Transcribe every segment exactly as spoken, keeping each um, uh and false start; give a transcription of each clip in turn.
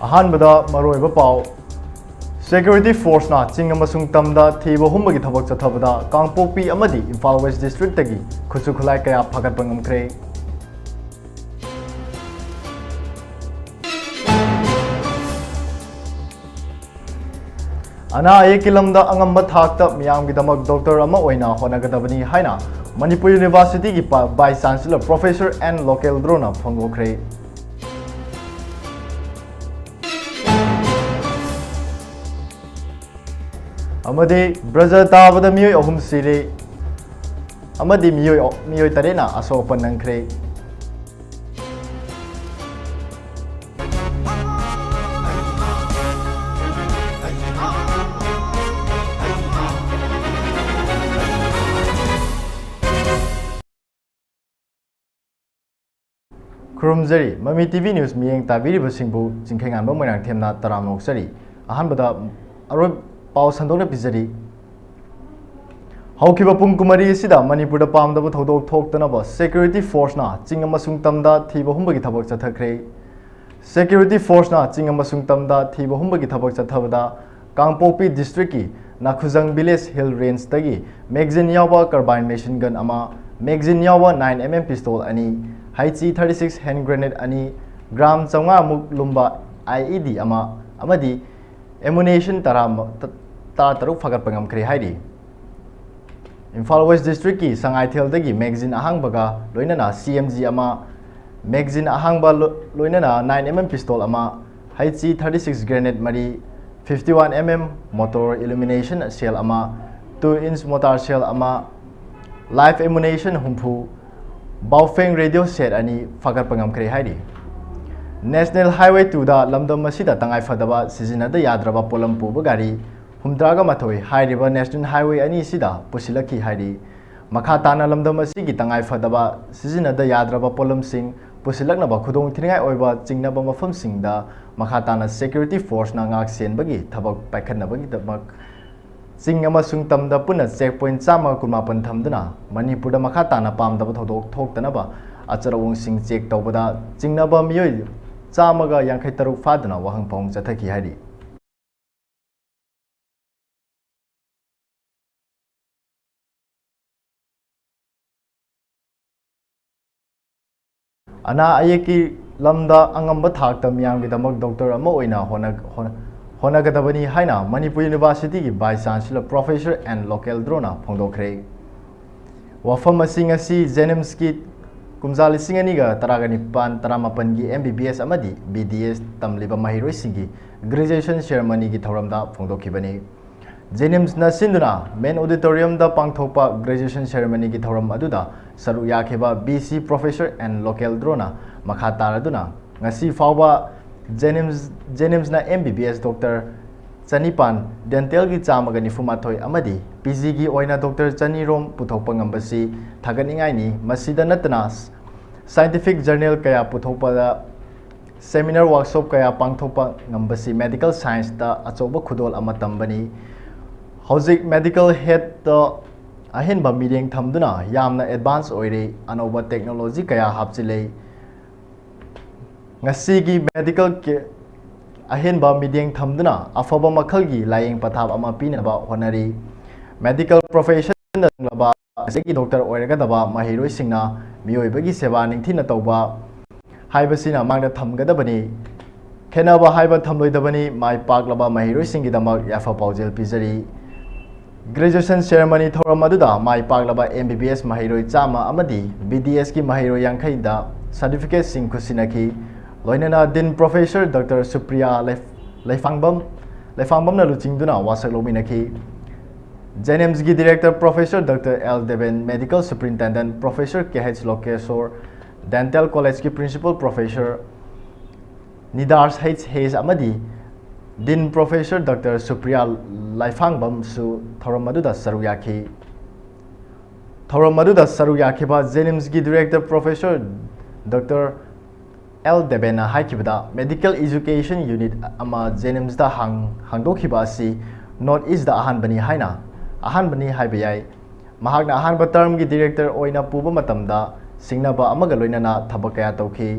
ꯑꯍꯥꯟꯕꯗ ꯃꯔꯨꯑꯣꯏꯕ ꯄꯥꯎ꯫ Security forceꯅ ꯆꯤꯡ ꯑꯃꯁꯨꯡ ꯇꯝꯗ ꯊꯤꯕ ꯍꯨꯝꯕꯒꯤ ꯊꯕꯛ ꯆꯠꯊꯕꯗ ꯀꯥꯡꯄꯣꯛꯄꯤ ꯑꯃꯗꯤ ꯏꯝꯐꯥꯜ West districtꯇꯒꯤ ꯈꯨꯠꯁꯨ ꯈꯨꯠꯂꯥꯏ ꯀꯌꯥ ꯐꯥꯒꯠꯄ ꯉꯝꯈ꯭ꯔꯦ꯫ ꯑꯅꯥ ꯑꯌꯦꯛꯀꯤ ꯂꯝꯗ ꯑꯉꯝꯕ ꯊꯥꯛꯇ ꯃꯤꯌꯥꯝꯒꯤꯗꯃꯛ ꯗꯣꯛꯇꯔ ꯑꯃ ꯑꯣꯏꯅ ꯍꯣꯠꯅꯒꯗꯕꯅꯤ ꯍꯥꯏꯅ ꯃꯅꯤꯄꯨꯔ ꯌꯨꯅꯤꯚꯔꯁꯤꯇꯤꯒꯤ ꯄ-, Vice Chancellor Professor ꯑꯦꯟ ꯂꯣꯀꯦꯜꯗ꯭ꯔꯣꯅ ꯐꯣꯡꯗꯣꯛꯈ꯭ꯔꯦ꯫ ꯑꯃꯗꯤ ꯕ꯭ꯔꯖ ꯇꯥꯕꯗ ꯃꯤꯑꯣꯏ ꯑꯍꯨꯝ ꯁꯤꯔꯦ ꯑꯃꯗꯤ ꯃꯤꯑꯣꯏ, ꯃꯤꯑꯣꯏ ꯇꯔꯦꯠꯅ ꯑꯁꯣꯛ ꯑꯄꯟ ꯅꯪꯈ꯭ꯔꯦ꯫ ꯈꯨꯔꯨꯝꯖꯔꯤ꯫ ꯃꯃꯤ ꯇꯤ ꯚꯤ ꯅ꯭ꯌꯨꯁ ꯃꯤꯠꯌꯦꯡ ꯇꯥꯕꯤꯔꯤꯕꯁꯤꯡꯕꯨ ꯆꯤꯡꯈꯩꯉꯥꯟꯕ ꯃꯣꯏꯔꯥꯡꯊꯦꯝꯅ ꯇꯔꯥꯝꯅ ꯑꯣꯛꯆꯔꯤ꯫ ꯑꯍꯥꯟꯕꯗ ꯑꯔꯣꯏ-, ꯄꯥꯎ ꯁꯟꯗꯣꯛꯅ ꯄꯤꯖꯔꯤ꯫ ꯍꯧꯈꯤꯕ ꯄꯨꯡ ꯀꯨꯟꯃꯔꯤ ꯑꯁꯤꯗ ꯃꯅꯤꯄꯨꯔꯗ ꯄꯥꯝꯗꯕ ꯊꯧꯗꯣꯛ ꯊꯣꯛꯇꯅꯕ Security forceꯅ ꯆꯤꯡ ꯑꯃꯁꯨꯡ ꯇꯝꯗ ꯊꯤꯕ ꯍꯨꯝꯕꯒꯤ ꯊꯕꯛ ꯆꯠꯊꯈ꯭ꯔꯦ꯫ Security forceꯅ ꯆꯤꯡ ꯑꯃꯁꯨꯡ ꯇꯝꯗ ꯊꯤꯕ ꯍꯨꯝꯕꯒꯤ ꯊꯕꯛ ꯆꯠꯊꯕꯗ ꯀꯥꯡꯄꯣꯛꯄꯤ districtꯀꯤ ꯅꯥꯈꯨꯖꯪ village hill rangeꯇꯒꯤ magazine ꯌꯥꯎꯕ carbine machine gun ꯑꯃ, magazine ꯌꯥꯎꯕ nine M M pistol ꯑꯅꯤ, H E thirty six hand grenade ꯑꯅꯤ, gram ꯆꯥꯝꯃꯉꯥ ꯃꯨꯛ ꯂꯨꯝꯕ I E D ꯑꯃ ꯑꯃꯗꯤ ammunition ꯇꯔꯥ, ꯇꯔꯥꯇꯔꯨꯛ ꯐꯥꯒꯠꯄ ꯉꯝꯈ꯭ꯔꯦ ꯍꯥꯏꯔꯤ꯫ ꯏꯝꯐꯥꯜ West districtꯀꯤ ꯁꯉꯥꯏꯊꯦꯜꯗꯒꯤ magazine ꯑꯍꯥꯡꯕꯒ ꯂꯣꯏꯅꯅ C M G ꯑꯃ, magazine ꯑꯍꯥꯡꯕ ꯂꯣ-, ꯂꯣꯏꯅꯅ nine M M pistol ꯑꯃ, H E thirty six grenade ꯃꯔꯤ, fifty one M M motor illumination shell ꯑꯃ, two inch mortar shell ꯑꯃ, live ammunition ꯍꯨꯝꯐꯨ, Baofeng radio set ꯑꯅꯤ ꯐꯥꯒꯠꯄ ꯉꯝꯈ꯭ꯔꯦ ꯍꯥꯏꯔꯤ꯫ National Highway twoꯗ ꯂꯝꯗꯝ ꯑꯁꯤꯗ ꯇꯉꯥꯏꯐꯗꯕ ꯁꯤꯖꯤꯟꯅꯗ ꯌꯥꯗ꯭ꯔꯕ ꯄꯣꯠꯂꯝ ꯄꯨꯕ ꯒꯥꯔꯤ ꯍꯨꯝꯗ꯭ꯔꯥꯒ ꯃꯥꯊꯣꯏ ꯍꯥꯏꯔꯤꯕ National Highway ꯑꯅꯤ ꯑꯁꯤꯗ ꯄꯨꯁꯤꯜꯂꯛꯈꯤ ꯍꯥꯏꯔꯤ꯫ ꯃꯈꯥ ꯇꯥꯅ ꯂꯝꯗꯝ ꯑꯁꯤꯒꯤ ꯇꯉꯥꯏꯐꯗꯕ ꯁꯤꯖꯤꯟꯅꯗ ꯌꯥꯗ꯭ꯔꯕ ꯄꯣꯠꯂꯝꯁꯤꯡ ꯄꯨꯁꯤꯜꯂꯛꯅꯕ ꯈꯨꯗꯣꯡꯊꯤꯅꯤꯡꯉꯥꯏ ꯑꯣꯏꯕ ꯆꯤꯡꯅꯕ ꯃꯐꯝꯁꯤꯡꯗ ꯃꯈꯥ ꯇꯥꯅ security forceꯅ ꯉꯥꯛ ꯁꯦꯟꯕꯒꯤ ꯊꯕꯛ ꯄꯥꯏꯈꯠꯅꯕꯒꯤꯗꯃꯛ ꯆꯤꯡ ꯑꯃꯁꯨꯡ ꯇꯝꯗ ꯄꯨꯟꯅ check point ꯆꯥꯝꯃꯒ ꯀꯨꯟꯃꯥꯄꯟ ꯊꯝꯗꯨꯅ ꯃꯅꯤꯄꯨꯔꯗ ꯃꯈꯥ ꯇꯥꯅ ꯄꯥꯝꯗꯕ ꯊꯧꯗꯣꯛ ꯊꯣꯛꯇꯅꯕ ꯑꯆꯠ ꯑꯋꯣꯡꯁꯤꯡ check ꯇꯧꯕꯗ ꯆꯤꯡꯅꯕ ꯃꯤꯑꯣꯏ ꯆꯥꯝꯃꯒ ꯌꯥꯡꯈꯩ ꯇꯔꯨꯛ ꯐꯥꯗꯨꯅ ꯋꯥꯍꯪ ꯄꯥꯎꯍꯪ ꯆꯠꯊꯈꯤ ꯍꯥꯏꯔꯤ꯫ ꯑꯅꯥ ꯑꯌꯦꯛꯀꯤ ꯂꯝꯗ ꯑꯉꯝꯕ ꯊꯥꯛꯇ ꯃꯤꯌꯥꯝꯒꯤꯗꯃꯛ ꯗꯣꯛꯇꯔ ꯑꯃ ꯑꯣꯏꯅ ꯍꯣꯠꯅ-, ꯍꯣꯠꯅ-, ꯍꯣꯠꯅꯒꯗꯕꯅꯤ ꯍꯥꯏꯅ ꯃꯅꯤꯄꯨꯔ ꯌꯨꯅꯤꯚꯔꯁꯤꯇꯤꯒꯤ ꯚꯥꯏꯁ ꯆꯥꯟꯁꯦꯂꯔ ꯄ꯭ꯔꯣꯐꯦꯁꯔ ꯑꯦꯟ ꯂꯣꯀꯦꯜꯗ꯭ꯔꯣꯅ ꯐꯣꯡꯗꯣꯛꯈ꯭ꯔꯦ꯫ ꯋꯥꯐꯝ ꯑꯁꯤ ꯉꯁꯤ ꯖꯦꯅꯤꯝꯁꯀꯤ ꯀꯨꯝꯖꯥ ꯂꯤꯁꯤꯡ ꯑꯅꯤꯒ ꯇꯔꯥꯒ ꯅꯤꯄꯥꯟ ꯇꯔꯥꯃꯥꯄꯟꯒꯤ ꯑꯦꯝ ꯕꯤ ꯕꯤ ꯑꯦꯁ ꯑꯃꯗꯤ ꯕꯤ ꯗꯤ ꯑꯦꯁ ꯇꯝꯂꯤꯕ ꯃꯍꯩꯔꯣꯏꯁꯤꯡꯒꯤ ꯒ꯭ꯔꯦꯖꯨꯑꯦꯁꯟ ꯁꯦꯔꯦꯃꯣꯅꯤꯒꯤ ꯊꯧꯔꯝꯗ ꯐꯣꯡꯗꯣꯛꯈꯤꯕꯅꯤ꯫ ꯖꯦꯅꯤꯝꯁꯅ ꯁꯤꯟꯗꯨꯅ ꯃꯦꯟ ꯑꯣꯗꯤꯇꯣꯔꯤꯌꯝꯗ ꯄꯥꯡꯊꯣꯛꯄ ꯒ꯭ꯔꯦꯖꯨꯑꯦꯁꯟ ꯁꯦꯔꯦꯃꯣꯅꯤꯒꯤ ꯊꯧꯔꯝ ꯑꯗꯨꯗ ꯁꯔꯨꯛ ꯌꯥꯈꯤꯕ ꯚꯤ ꯁꯤ ꯄ꯭ꯔꯣꯐꯦꯁꯔ ꯑꯦꯟ ꯂꯣꯀꯦꯜꯗ꯭ꯔꯣꯅ ꯃꯈꯥ ꯇꯥꯔꯗꯨꯅ ꯉꯁꯤ ꯐꯥꯎꯕ ꯖꯦꯅꯤꯝꯁ, ꯖꯦꯅꯤꯝꯁꯅ ꯑꯦꯝ ꯕꯤ ꯕꯤ ꯑꯦꯁ ꯗꯣꯛꯇꯔ ꯆꯅꯤꯄꯥꯟ, ꯗꯦꯟꯇꯦꯜꯒꯤ ꯆꯥꯝꯃꯒ ꯅꯤꯐꯨ ꯃꯥꯊꯣꯏ ꯑꯃꯗꯤ ꯄꯤ ꯖꯤꯒꯤ ꯑꯣꯏꯅ ꯗꯣꯛꯇꯔ ꯆꯅꯤꯔꯣꯝ ꯄꯨꯊꯣꯛꯄ ꯉꯝꯕꯁꯤ ꯊꯥꯒꯠꯅꯤꯡꯉꯥꯏꯅꯤ꯫ ꯃꯁꯤꯗ ꯅꯠꯇꯅ ꯁꯥꯏꯟꯇꯤꯐꯤꯛ ꯖꯔꯅꯦꯜ ꯀꯌꯥ ꯄꯨꯊꯣꯛꯄꯗ ꯁꯦꯃꯤꯅꯥꯔ ꯋꯥꯔꯛꯁꯣꯞ ꯀꯌꯥ ꯄꯥꯡꯊꯣꯛꯄ ꯉꯝꯕꯁꯤ ꯃꯦꯗꯤꯀꯦꯜ ꯁꯥꯏꯟꯁꯇ ꯑꯆꯧꯕ ꯈꯨꯗꯣꯜ ꯑꯃ ꯇꯝꯕꯅꯤ꯫ ꯍꯧꯖꯤꯛ ꯃꯦꯗꯤꯀꯦꯜ ꯍꯦꯜꯠꯇ ꯑꯍꯦꯟꯕ ꯃꯤꯠꯌꯦꯡ ꯊꯝꯗꯨꯅ ꯌꯥꯝꯅ ꯑꯦꯗꯚꯥꯟꯁ ꯑꯣꯏꯔꯦ, ꯑꯅꯧꯕ ꯇꯦꯛꯅꯣꯂꯣꯖꯤ ꯀꯌꯥ ꯍꯥꯞꯆꯤꯜꯂꯦ꯫ ꯉꯁꯤꯒꯤ ꯃꯦꯗꯤꯀꯦꯜ ꯀꯦ-, ꯑꯍꯦꯟꯕ ꯃꯤꯠꯌꯦꯡ ꯊꯝꯗꯨꯅ ꯑꯐꯕ ꯃꯈꯜꯒꯤ ꯂꯥꯌꯦꯡ ꯄꯊꯥꯞ ꯑꯃ ꯄꯤꯅꯕ ꯍꯣꯠꯅꯔꯤ꯫ ꯃꯦꯗꯤꯀꯦꯜ ꯄ꯭ꯔꯣꯐꯦꯁꯟꯗ ꯆꯪꯂꯕ ꯉꯁꯤꯒꯤ ꯗꯣꯛꯇꯔ ꯑꯣꯏꯔꯒꯗꯕ ꯃꯍꯩꯔꯣꯏꯁꯤꯡꯅ ꯃꯤꯑꯣꯏꯕꯒꯤ ꯁꯦꯕꯥ ꯅꯤꯡꯊꯤꯅ ꯇꯧꯕ ꯍꯥꯏꯕꯁꯤꯅ ꯃꯥꯡꯗ ꯊꯝꯒꯗꯕꯅꯤ꯫ ꯈꯦꯠꯅꯕ ꯍꯥꯏꯕ ꯊꯝꯂꯣꯏꯗꯕꯅꯤ꯫ ꯃꯥꯏ ꯄꯥꯛꯂꯕ ꯃꯍꯩꯔꯣꯏꯁꯤꯡꯒꯤꯗꯃꯛ ꯌꯥꯏꯐ ꯄꯥꯎꯖꯦꯜ ꯄꯤꯖꯔꯤ꯫ ꯒ꯭ꯔꯦꯖꯨꯑꯦꯁꯟ ꯁꯦꯔꯦꯃꯣꯅꯤ ꯊꯧꯔꯝ ꯑꯗꯨꯗ ꯃꯥꯏ ꯄꯥꯛꯂꯕ ꯑꯦꯝ ꯕꯤ ꯕꯤ ꯑꯦꯁ ꯃꯍꯩꯔꯣꯏ ꯆꯥꯝꯃ ꯑꯃꯗꯤ ꯕꯤ ꯗꯤ ꯑꯦꯁꯀꯤ ꯃꯍꯩꯔꯣꯏ ꯌꯥꯡꯈꯩꯗ ꯁꯥꯔꯇꯤꯐꯤꯀꯦꯠꯁꯤꯡ ꯈꯨꯠꯁꯤꯟꯅꯈꯤ꯫ ꯂꯣꯏꯅꯅ ꯗꯤꯟ ꯄ꯭ꯔꯣꯐꯦꯁꯔ ꯗꯣꯛꯇꯔ ꯁꯨꯄ꯭ꯔꯤꯌꯥ ꯂꯩ-, ꯂꯩꯐꯥꯡꯕꯝ, ꯂꯩꯐꯥꯡꯕꯝꯅ ꯂꯨꯆꯤꯡꯗꯨꯅ ꯋꯥꯁꯛ ꯂꯧꯃꯤꯟꯅꯈꯤ꯫ ꯖꯦꯅꯤꯝꯁꯀꯤ director professor doctor L Deben, medical superintendent professor K H Lokeshor, dental ꯀꯣꯂꯦꯖꯀꯤ ꯄ꯭ꯔꯤꯟꯁꯤꯄꯜ ꯄ꯭ꯔꯣꯐꯦꯁꯔ ꯅꯤꯗꯥꯔꯁ ꯍꯩꯆ ꯍꯦꯁ ꯑꯃꯗꯤ ꯗꯤꯟ ꯄ꯭ꯔꯣꯐꯦꯁꯔ ꯗꯣꯛꯇꯔ ꯁꯨꯄ꯭ꯔꯤꯌꯥ ꯂꯥꯏꯐꯥꯡꯕꯝꯁꯨ ꯊꯧꯔꯝ ꯑꯗꯨꯗ ꯁꯔꯨꯛ ꯌꯥꯈꯤ꯫ ꯊꯧꯔꯝ ꯑꯗꯨꯗ ꯁꯔꯨꯛ ꯌꯥꯈꯤꯕ ꯖꯦꯅꯤꯝꯁꯀꯤ ꯗꯤꯔꯦꯛꯇꯔ ꯄ꯭ꯔꯣꯐꯦꯁꯔ ꯗꯣꯛꯇꯔ ꯑꯦꯜ ꯗꯦꯕꯦꯟꯅ ꯍꯥꯏꯈꯤꯕꯗ, ꯃꯦꯗꯤꯀꯦꯜ ꯑꯦꯖꯨꯀꯦꯁꯟ ꯌꯨꯅꯤꯠ ꯑꯃ ꯖꯦꯅꯤꯝꯁꯇ ꯍꯥꯡ-, ꯍꯥꯡꯗꯣꯛꯈꯤꯕ ꯑꯁꯤ ꯅꯣꯔꯠ ꯏꯁꯇ ꯑꯍꯥꯟꯕꯅꯤ ꯍꯥꯏꯅ, ꯑꯍꯥꯟꯕꯅꯤ ꯍꯥꯏꯕ ꯌꯥꯏ꯫ ꯃꯍꯥꯛꯅ ꯑꯍꯥꯟꯕ ꯇꯔꯝꯒꯤ ꯗꯤꯔꯦꯛꯇꯔ ꯑꯣꯏꯅ ꯄꯨꯕ ꯃꯇꯝꯗ ꯁꯤꯡꯅꯕ ꯑꯃꯒ ꯂꯣꯏꯅꯅ ꯊꯕꯛ ꯀꯌꯥ ꯇꯧꯈꯤ꯫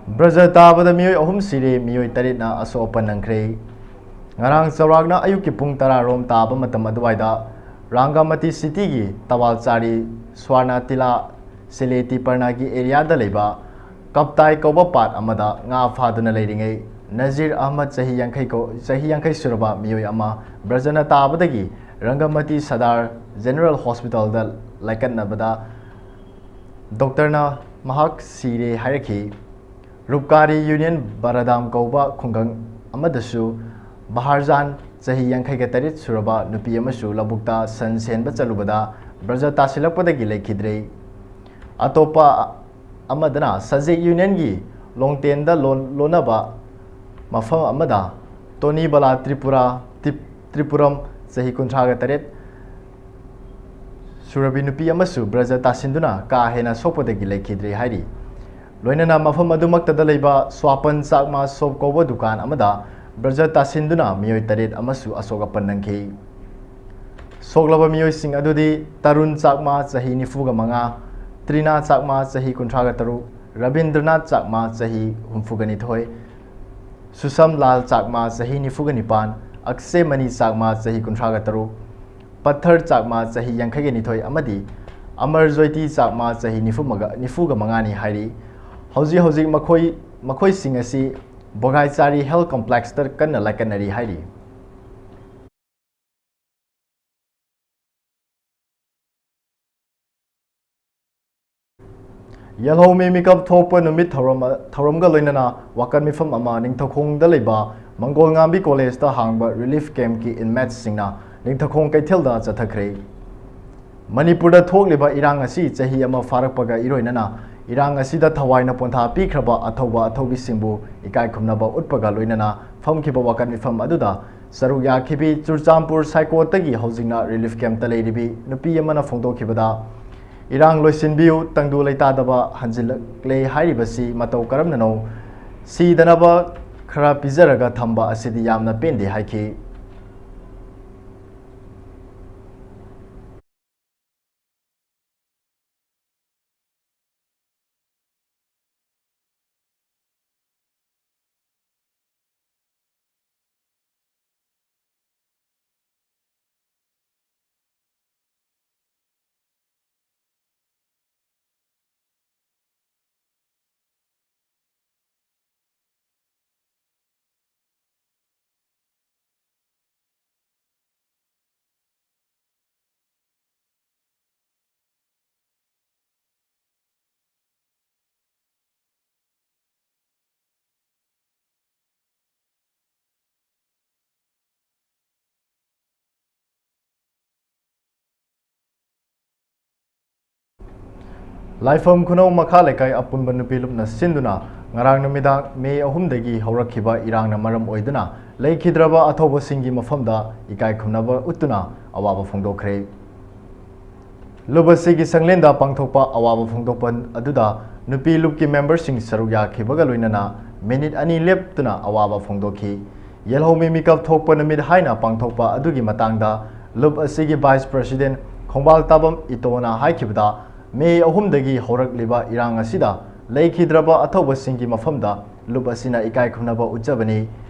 ꯕ꯭ꯔꯖ ꯇꯥꯕꯗ ꯃꯤꯑꯣꯏ ꯑꯍꯨꯝ ꯁꯤꯔꯦ, ꯃꯤꯑꯣꯏ ꯇꯔꯦꯠꯅ ꯑꯁꯣꯛ ꯑꯄꯟ ꯅꯪꯈ꯭ꯔꯦ꯫ ꯉꯔꯥꯡ ꯆꯥꯎꯔꯥꯛꯅ ꯑꯌꯨꯛꯀꯤ ꯄꯨꯡ ꯇꯔꯥ ꯔꯣꯝ ꯇꯥꯕ ꯃꯇꯝ ꯑꯗꯨꯋꯥꯏꯗ ꯔꯥꯡꯒꯥꯃꯇꯤ ꯁꯤꯇꯤꯒꯤ ꯇꯋꯥꯜꯆꯥꯔꯤ ꯁ꯭ꯋꯥꯔꯅ ꯇꯤꯂꯥ ꯁꯤꯂꯦꯇꯤ ꯄꯔꯅꯥꯒꯤ ꯑꯦꯔꯤꯌꯥꯗ ꯂꯩꯕ ꯀꯞꯇꯥꯏ ꯀꯧꯕ ꯄꯥꯠ ꯑꯃꯗ ꯉꯥ ꯐꯥꯗꯨꯅ ꯂꯩꯔꯤꯉꯩ ꯅꯖꯤꯔ ꯑꯍꯃꯗ ꯆꯍꯤ ꯌꯥꯡꯈꯩ ꯀꯧ-, ꯆꯍꯤ ꯌꯥꯡꯈꯩ ꯁꯨꯔꯕ ꯃꯤꯑꯣꯏ ꯑꯃ ꯕ꯭ꯔꯖꯅ ꯇꯥꯕꯗꯒꯤ ꯔꯪꯒꯃꯇꯤ ꯁꯗꯥꯔ ꯖꯦꯅꯔꯦꯜ ꯍꯣꯁꯄꯤꯇꯥꯜꯗ ꯂꯥꯏꯀꯠꯅꯕꯗ ꯗꯣꯛꯇꯔꯅ ꯃꯍꯥꯛ ꯁꯤꯔꯦ ꯍꯥꯏꯔꯛꯈꯤ꯫ ꯔꯨꯞꯀꯥꯔꯤ ꯌꯨꯅꯤꯌꯟ ꯕꯥꯔꯥꯗꯥꯝ ꯀꯧꯕ ꯈꯨꯡꯒꯪ ꯑꯃꯗꯁꯨ ꯕꯍꯥꯔꯖꯥꯟ ꯆꯍꯤ ꯌꯥꯡꯈꯩꯒ ꯇꯔꯦꯠ ꯁꯨꯔꯕ ꯅꯨꯄꯤ ꯑꯃꯁꯨ ꯂꯧꯕꯨꯛꯇ ꯁꯟ ꯁꯦꯟꯕ ꯆꯠꯂꯨꯕꯗ ꯕ꯭ꯔꯖ ꯇꯥꯁꯤꯜꯂꯛꯄꯗꯒꯤ ꯂꯩꯈꯤꯗ꯭ꯔꯦ꯫ ꯑꯇꯣꯞꯄ ꯑꯃꯗꯅ ꯁꯖꯦꯛ ꯌꯨꯅꯤꯌꯟꯒꯤ ꯂꯣꯡꯇꯦꯟꯗ ꯂꯣꯟ-, ꯂꯣꯟꯅꯕ ꯃꯐꯝ ꯑꯃꯗ ꯇꯣꯅꯤꯕꯂꯥ ꯇ꯭ꯔꯤꯄꯨꯔꯥ, ꯇ꯭ꯔꯤꯞ-, ꯇ꯭ꯔꯤꯄꯨꯔꯝ ꯆꯍꯤ ꯀꯨꯟꯊ꯭ꯔꯥꯒ ꯇꯔꯦꯠ ꯁꯨꯔꯕꯤ ꯅꯨꯄꯤ ꯑꯃꯁꯨ ꯕ꯭ꯔꯖ ꯇꯥꯁꯤꯟꯗꯨꯅ ꯀꯥ ꯍꯦꯟꯅ ꯁꯣꯛꯄꯗꯒꯤ ꯂꯩꯈꯤꯗ꯭ꯔꯦ ꯍꯥꯏꯔꯤ꯫ ꯂꯣꯏꯅꯅ ꯃꯐꯝ ꯑꯗꯨꯃꯛꯇꯗ ꯂꯩꯕ ꯁ꯭ꯋꯥꯄꯟ ꯆꯥꯛꯃꯥ ꯁꯣꯞ ꯀꯧꯕ ꯗꯨꯀꯥꯟ ꯑꯃꯗ ꯕ꯭ꯔꯖ ꯇꯥꯁꯤꯟꯗꯨꯅ ꯃꯤꯑꯣꯏ ꯇꯔꯦꯠ ꯑꯃꯁꯨ ꯑꯁꯣꯛ ꯑꯄꯟ ꯅꯪꯈꯤ꯫ ꯁꯣꯛꯂꯕ ꯃꯤꯑꯣꯏꯁꯤꯡ ꯑꯗꯨꯗꯤ ꯇꯔꯨꯟ ꯆꯥꯛꯃꯥ ꯆꯍꯤ ꯅꯤꯐꯨꯒ ꯃꯉꯥ, ꯇ꯭ꯔꯤꯅꯥ ꯆꯥꯛꯃꯥ ꯆꯍꯤ ꯀꯨꯟꯊ꯭ꯔꯥꯒ ꯇꯔꯨꯛ, ꯔꯕꯤꯟꯗ꯭ꯔꯅꯥꯊ ꯆꯥꯛꯃꯥ ꯆꯍꯤ ꯍꯨꯝꯐꯨꯒ ꯅꯤꯊꯣꯏ, ꯁꯨꯁꯝ ꯂꯥꯜ ꯆꯥꯛꯃꯥ ꯆꯍꯤ ꯅꯤꯐꯨꯒ ꯅꯤꯄꯥꯟ, ꯑꯛꯁꯦ ꯃꯅꯤ ꯆꯥꯛꯃꯥ ꯆꯍꯤ ꯀꯨꯟꯊ꯭ꯔꯥꯒ ꯇꯔꯨꯛ, ꯄꯠꯊꯔ ꯆꯥꯛꯃꯥ ꯆꯍꯤ ꯌꯥꯡꯈꯩꯒ ꯅꯤꯊꯣꯏ ꯑꯃꯗꯤ ꯑꯃꯔ ꯖꯣꯏꯇꯤ ꯆꯥꯛꯃꯥ ꯆꯍꯤ ꯅꯤꯐꯨ ꯃꯉꯥ, ꯅꯤꯐꯨꯒ ꯃꯉꯥꯅꯤ ꯍꯥꯏꯔꯤ꯫ ꯍꯧꯖꯤꯛ ꯍꯧꯖꯤꯛ ꯃꯈꯣꯏ, ꯃꯈꯣꯏꯁꯤꯡ ꯑꯁꯤ ꯕꯣꯒꯥꯏꯆꯥꯔꯤ ꯍꯦꯜꯊ ꯀꯝꯄ꯭ꯂꯦꯛꯁꯇ ꯀꯟꯅ ꯂꯥꯏꯀꯠꯅꯔꯤ ꯍꯥꯏꯔꯤ꯫ ꯌꯦꯜꯍꯧꯃꯤ ꯃꯤꯀꯞ ꯊꯣꯛꯄ ꯅꯨꯃꯤꯠ ꯊꯧꯔꯝ, ꯊꯧꯔꯝꯒ ꯂꯣꯏꯅꯅ ꯋꯥꯀꯠ ꯃꯤꯐꯝ ꯑꯃ ꯅꯤꯡꯊꯧꯈꯣꯡꯗ ꯂꯩꯕ ꯃꯪꯒꯣꯜ ꯉꯥꯝꯕꯤ ꯀꯣꯂꯦꯖꯇ ꯍꯥꯡꯕ ꯔꯤꯂꯤꯐ ꯀꯦꯝꯞꯀꯤ ꯏꯟꯃꯦꯠꯁꯤꯡꯅ ꯅꯤꯡꯊꯧꯈꯣꯡ ꯀꯩꯊꯦꯜꯗ ꯆꯠꯊꯈ꯭ꯔꯦ꯫ ꯃꯅꯤꯄꯨꯔꯗ ꯊꯣꯛꯂꯤꯕ ꯏꯔꯥꯡ ꯑꯁꯤ ꯆꯍꯤ ꯑꯃ ꯐꯥꯔꯛꯄꯒ ꯏꯔꯣꯏꯅꯅ ꯏꯔꯥꯡ ꯑꯁꯤꯗ ꯊꯋꯥꯏꯅ ꯄꯣꯟꯊꯥ ꯄꯤꯈ꯭ꯔꯕ ꯑꯊꯧꯕ ꯑꯊꯧꯕꯤꯁꯤꯡꯕꯨ ꯏꯀꯥꯏ ꯈꯨꯝꯅꯕ ꯎꯠꯄꯒ ꯂꯣꯏꯅꯅ ꯐꯝꯈꯤꯕ ꯋꯥꯀꯠ ꯃꯤꯐꯝ ꯑꯗꯨꯗ ꯁꯔꯨꯛ ꯌꯥꯈꯤꯕꯤ ꯆꯨꯔꯆꯥꯟꯄꯨꯔ ꯁꯥꯏꯀꯣꯠꯇꯒꯤ ꯍꯧꯖꯤꯛꯅ ꯔꯤꯂꯤꯐ ꯀꯦꯝꯞꯇ ꯂꯩꯔꯤꯕꯤ ꯅꯨꯄꯤ ꯑꯃꯅ ꯐꯣꯡꯗꯣꯛꯈꯤꯕꯗ, "ꯏꯔꯥꯡ ꯂꯣꯏꯁꯤꯟꯕꯤꯌꯨ, ꯇꯪꯗꯨ ꯂꯩꯇꯥꯗꯕ ꯍꯟꯖꯤꯜꯂꯛꯂꯦ ꯍꯥꯏꯔꯤꯕꯁꯤ ꯃꯇꯧ ꯀꯔꯝꯅꯅꯣ? ꯁꯤꯗꯅꯕ ꯈꯔ ꯄꯤꯖꯔꯒ ꯊꯝꯕ ꯑꯁꯤꯗꯤ ꯌꯥꯝꯅ ꯄꯦꯟꯗꯦ" ꯍꯥꯏꯈꯤ꯫ ꯂꯥꯏꯐꯝ ꯈꯨꯅꯧ ꯃꯈꯥ ꯂꯩꯀꯥꯏ ꯑꯄꯨꯟꯕ ꯅꯨꯄꯤ ꯂꯨꯞꯅ ꯁꯤꯟꯗꯨꯅ ꯉꯔꯥꯡ ꯅꯨꯃꯤꯗꯥꯡ ꯃꯦ ꯑꯍꯨꯝꯗꯒꯤ ꯍꯧꯔꯛꯈꯤꯕ ꯏꯔꯥꯡꯅ ꯃꯔꯝ ꯑꯣꯏꯗꯨꯅ ꯂꯩꯈꯤꯗ꯭ꯔꯕ ꯑꯊꯧꯕꯁꯤꯡꯒꯤ ꯃꯐꯝꯗ ꯏꯀꯥꯏ ꯈꯨꯝꯅꯕ ꯎꯠꯇꯨꯅ ꯑꯋꯥꯕ ꯐꯣꯡꯗꯣꯛꯈ꯭ꯔꯦ꯫ ꯂꯨꯞ ꯑꯁꯤꯒꯤ ꯁꯪꯂꯦꯟꯗ ꯄꯥꯡꯊꯣꯛꯄ ꯑꯋꯥꯕ ꯐꯣꯡꯗꯣꯛꯄ ꯑꯗꯨꯗ ꯅꯨꯄꯤ ꯂꯨꯞꯀꯤ ꯃꯦꯝꯕꯔꯁꯤꯡ ꯁꯔꯨꯛ ꯌꯥꯈꯤꯕꯒ ꯂꯣꯏꯅꯅ ꯃꯤꯅꯤꯠ ꯑꯅꯤ ꯂꯦꯞꯇꯨꯅ ꯑꯋꯥꯕ ꯐꯣꯡꯗꯣꯛꯈꯤ꯫ ꯌꯦꯜꯍꯧꯃꯤ ꯃꯤꯀꯞ ꯊꯣꯛꯄ ꯅꯨꯃꯤꯠ ꯍꯥꯏꯅ ꯄꯥꯡꯊꯣꯛꯄ ꯑꯗꯨꯒꯤ ꯃꯇꯥꯡꯗ ꯂꯨꯞ ꯑꯁꯤꯒꯤ ꯚꯥꯏꯁ ꯄ꯭ꯔꯁꯤꯗꯦꯟ ꯈꯣꯡꯕꯥꯜ ꯇꯥꯕꯝ ꯏꯇꯣꯅ ꯍꯥꯏꯈꯤꯕꯗ, ꯃꯦ ꯑꯍꯨꯝꯗꯒꯤ ꯍꯧꯔꯛꯂꯤꯕ ꯏꯔꯥꯡ ꯑꯁꯤꯗ ꯂꯩꯈꯤꯗ꯭ꯔꯕ ꯑꯊꯧꯕꯁꯤꯡꯒꯤ ꯃꯐꯝꯗ ꯂꯨꯞ ꯑꯁꯤꯅ ꯏꯀꯥꯏ ꯈꯨꯝꯅꯕ ꯎꯠꯆꯕꯅꯤ꯫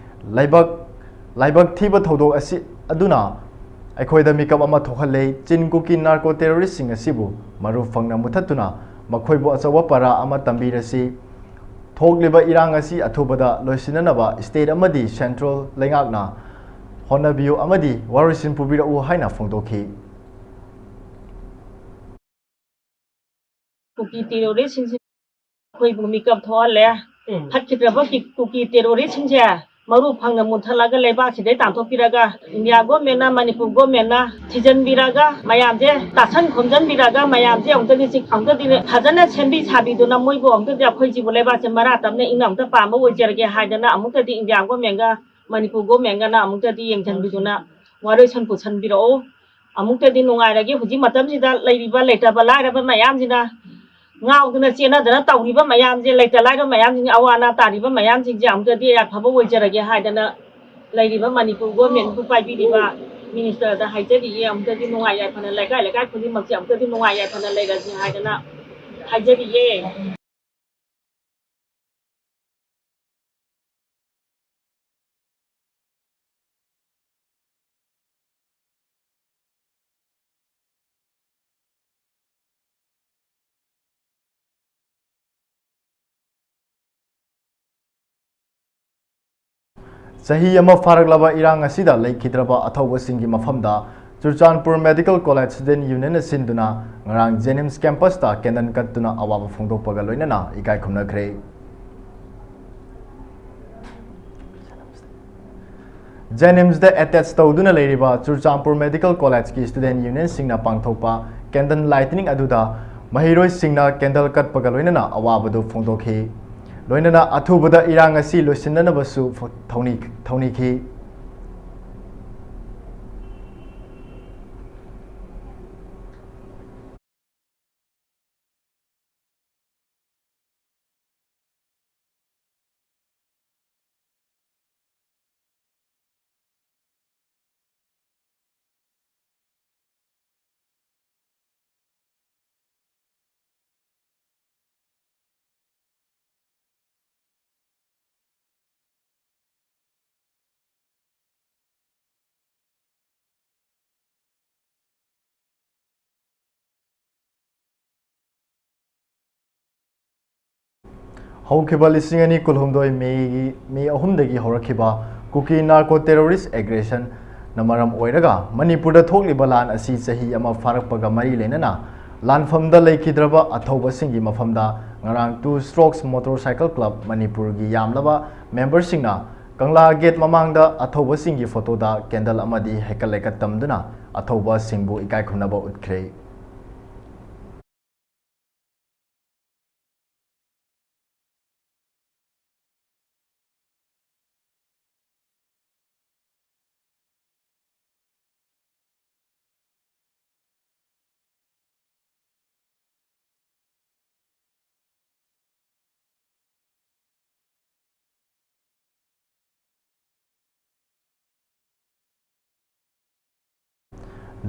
ꯂꯥꯏꯕꯛ, ꯂꯥꯏꯕꯛ ꯊꯤꯕ ꯊꯧꯗꯣꯛ ꯑꯁꯤ ꯑꯗꯨꯅ ꯑꯩꯈꯣꯏꯗ ꯃꯤꯀꯞ ꯑꯃ ꯊꯣꯛꯍꯜꯂꯦ꯫ ꯆꯤꯟ ꯀꯨꯀꯤ ꯅꯥꯔꯀꯣ ꯇꯦꯔꯣꯔꯤꯁꯁꯤꯡ ꯑꯁꯤꯕꯨ ꯃꯔꯨ ꯐꯪꯅ ꯃꯨꯊꯠꯇꯨꯅ ꯃꯈꯣꯏꯕꯨ ꯑꯆꯧꯕ ꯄꯔꯥ ꯑꯃ ꯇꯝꯕꯤꯔꯁꯤ꯫ ꯊꯣꯛꯂꯤꯕ ꯏꯔꯥꯡ ꯑꯁꯤ ꯑꯊꯨꯕꯗ ꯂꯣꯏꯁꯤꯟꯅꯅꯕ ꯁ꯭ꯇꯦꯠ ꯑꯃꯗꯤ ꯁꯦꯟꯇ꯭ꯔꯦꯜ ꯂꯩꯉꯥꯛꯅ ꯍꯣꯠꯅꯕꯤꯌꯨ ꯑꯃꯗꯤ ꯋꯥꯔꯣꯏꯁꯤꯟ ꯄꯨꯕꯤꯔꯛꯎ ꯍꯥꯏꯅ ꯐꯣꯡꯗꯣꯛꯈꯤ꯫ ꯀꯨꯀꯤ ꯇꯦꯔꯣꯔꯤꯁꯁꯤꯡꯁꯤ ꯑꯩꯈꯣꯏꯕꯨ ꯃꯤꯀꯞ ꯊꯣꯛꯍꯜꯂꯦ꯫ ꯎꯝ꯫ ꯐꯠꯈꯤꯗ꯭ꯔꯕ ꯀꯤ-, ꯀꯨꯀꯤ ꯇꯦꯔꯣꯔꯤꯁꯁꯤꯡꯁꯦ ꯃꯔꯨ ꯐꯪꯅ ꯃꯨꯟꯊꯠꯂꯒ ꯂꯩꯕꯥꯛꯁꯤꯗꯩ ꯇꯥꯟꯊꯣꯛꯄꯤꯔꯒ ꯏꯟꯗꯤꯌꯥ ꯒꯣꯔꯃꯦꯟꯅ, ꯃꯅꯤꯄꯨꯔ ꯒꯣꯔꯃꯦꯟꯅ ꯊꯤꯖꯤꯟꯕꯤꯔꯒ ꯃꯌꯥꯝꯁꯦ ꯇꯥꯁꯟ ꯈꯣꯝꯖꯤꯟꯕꯤꯔꯒ ꯃꯌꯥꯝꯁꯦ ꯑꯃꯨꯛꯇꯗꯤ ꯆꯤꯛ-, ꯑꯃꯨꯛꯇꯗꯤ ꯐꯖꯅ ꯁꯦꯝꯕꯤ ꯁꯥꯕꯤꯗꯨꯅ ꯃꯣꯏꯕꯨ ꯑꯃꯨꯛꯇꯗꯤ ꯑꯩꯈꯣꯏꯁꯤꯕꯨ ꯂꯩꯕꯥꯛꯁꯦ ꯃꯔꯥ ꯇꯞꯅ ꯏꯪꯅ ꯑꯃꯨꯛꯇ ꯄꯥꯟꯕ ꯑꯣꯏꯖꯔꯒꯦ ꯍꯥꯏꯗꯅ ꯑꯃꯨꯛꯇꯗꯤ ꯏꯟꯗꯤꯌꯥ ꯒꯣꯔꯃꯦꯟꯒ ꯃꯅꯤꯄꯨꯔ ꯒꯣꯔꯃꯦꯟꯒꯅ ꯑꯃꯨꯛꯇꯗꯤ ꯌꯦꯡꯁꯤꯟꯕꯤꯗꯨꯅ ꯋꯥꯔꯣꯏꯁꯟ ꯄꯨꯁꯟꯕꯤꯔꯛꯑꯣ꯫ ꯑꯃꯨꯛꯇꯗꯤ ꯅꯨꯡꯉꯥꯏꯔꯒꯦ꯫ ꯍꯧꯖꯤꯛ ꯃꯇꯝꯁꯤꯗ ꯂꯩꯔꯤꯕ ꯂꯩꯇꯕ ꯂꯥꯏꯔꯕ ꯃꯌꯥꯝꯁꯤꯅ ꯉꯥꯎꯗꯅ ꯆꯦꯟꯅꯗꯅ ꯇꯧꯔꯤꯕ ꯃꯌꯥꯝꯁꯦ, ꯂꯩꯇ ꯂꯥꯏꯔ ꯃꯌꯥꯝꯁꯤꯡ, ꯑꯋꯥ ꯑꯅꯥ ꯇꯥꯔꯤꯕ ꯃꯌꯥꯝꯁꯤꯡꯁꯦ ꯑꯃꯨꯛꯇꯗꯤ ꯌꯥꯐꯕ ꯑꯣꯏꯖꯔꯒꯦ ꯍꯥꯏꯗꯅ ꯂꯩꯔꯤꯕ ꯃꯅꯤꯄꯨꯔ ꯒꯣꯔꯃꯦꯟꯕꯨ ꯄꯥꯏꯕꯤꯔꯤꯕ ꯃꯤꯅꯤꯁꯇꯔꯗ ꯍꯥꯏꯖꯔꯤꯌꯦ꯫ ꯑꯃꯨꯛꯇꯗꯤ ꯅꯨꯡꯉꯥꯏ ꯌꯥꯏꯐꯅ ꯂꯩꯀꯥꯏ ꯂꯩꯀꯥꯏ ꯈꯨꯗꯤꯡꯃꯛꯁꯦ ꯑꯃꯨꯛꯇꯗꯤ ꯅꯨꯡꯉꯥꯏ ꯌꯥꯏꯐꯅ ꯂꯩꯔꯁꯤ ꯍꯥꯏꯗꯅ ꯍꯥꯏꯖꯔꯤꯌꯦ꯫ ꯆꯍꯤ ꯑꯃ ꯐꯥꯔꯛꯂꯕ ꯏꯔꯥꯡ ꯑꯁꯤꯗ ꯂꯩꯈꯤꯗ꯭ꯔꯕ ꯑꯊꯧꯕꯁꯤꯡꯒꯤ ꯃꯐꯝꯗ ꯆꯨꯔꯆꯥꯟꯄꯨꯔ ꯃꯦꯗꯤꯀꯦꯜ ꯀꯣꯂꯦꯖ ꯁ꯭ꯇꯨꯗꯦꯟꯠ ꯌꯨꯅꯤꯌꯟꯅ ꯁꯤꯟꯗꯨꯅ ꯉꯔꯥꯡ ꯖꯦꯅꯤꯝꯁ ꯀꯦꯝꯄꯁꯇ ꯀꯦꯟꯗꯜ ꯀꯠꯇꯨꯅ ꯑꯋꯥꯕ ꯐꯣꯡꯗꯣꯛꯄꯒ ꯂꯣꯏꯅꯅ ꯏꯀꯥꯏ ꯈꯨꯝꯅꯈ꯭ꯔꯦ꯫ ꯖꯦꯅꯤꯝꯁꯇ ꯑꯦꯇꯦꯆ ꯇꯧꯗꯨꯅ ꯂꯩꯔꯤꯕ ꯆꯨꯔꯆꯥꯟꯄꯨꯔ ꯃꯦꯗꯤꯀꯦꯜ ꯀꯣꯂꯦꯖꯀꯤ ꯁ꯭ꯇꯨꯗꯦꯟꯠ ꯌꯨꯅꯤꯌꯟꯁꯤꯡꯅ ꯄꯥꯡꯊꯣꯛꯄ ꯀꯦꯟꯗꯜ ꯂꯥꯏꯇꯅꯤꯡ ꯑꯗꯨꯗ ꯃꯍꯩꯔꯣꯏꯁꯤꯡꯅ candle ꯀꯠꯄꯒ ꯂꯣꯏꯅꯅ ꯑꯋꯥꯕꯗꯨ ꯐꯣꯡꯗꯣꯛꯈꯤ꯫ ꯂꯣꯏꯅꯅ ꯑꯊꯨꯕꯗ ꯏꯔꯥꯡ ꯑꯁꯤ ꯂꯣꯏꯁꯤꯟꯅꯅꯕꯁꯨ ꯊꯧꯅꯤ-, ꯊꯧꯅꯤꯈꯤ꯫ ꯍꯧꯈꯤꯕ ꯂꯤꯁꯤꯡ ꯑꯅꯤ ꯀꯨꯟꯍꯨꯝꯗꯣꯏ ꯃꯦꯒꯤ, ꯃꯦ ꯑꯍꯨꯝꯗꯒꯤ ꯍꯧꯔꯛꯈꯤꯕ ꯀꯨꯀꯤ narco terrorist aggression ꯅ ꯃꯔꯝ ꯑꯣꯏꯔꯒ ꯃꯅꯤꯄꯨꯔꯗ ꯊꯣꯛꯂꯤꯕ ꯂꯥꯟ ꯑꯁꯤ ꯆꯍꯤ ꯑꯃ ꯐꯥꯔꯛꯄꯒ ꯃꯔꯤ ꯂꯩꯅꯅ ꯂꯥꯟꯐꯝꯗ ꯂꯩꯈꯤꯗ꯭ꯔꯕ ꯑꯊꯧꯕꯁꯤꯡꯒꯤ ꯃꯐꯝꯗ ꯉꯔꯥꯡ Two Strokes Motorcycle Club ꯃꯅꯤꯄꯨꯔꯒꯤ ꯌꯥꯝꯂꯕ member ꯁꯤꯡꯅ ꯀꯪꯂꯥ gate ꯃꯃꯥꯡꯗ ꯑꯊꯧꯕꯁꯤꯡꯒꯤ photo ꯗ candle ꯑꯃꯗꯤ ꯍꯩꯀꯠ ꯂꯩꯀꯠ ꯇꯝꯗꯨꯅ ꯑꯊꯧꯕꯁꯤꯡꯕꯨ ꯏꯀꯥꯏ ꯈꯨꯝꯅꯕ ꯎꯠꯈ꯭ꯔꯦ꯫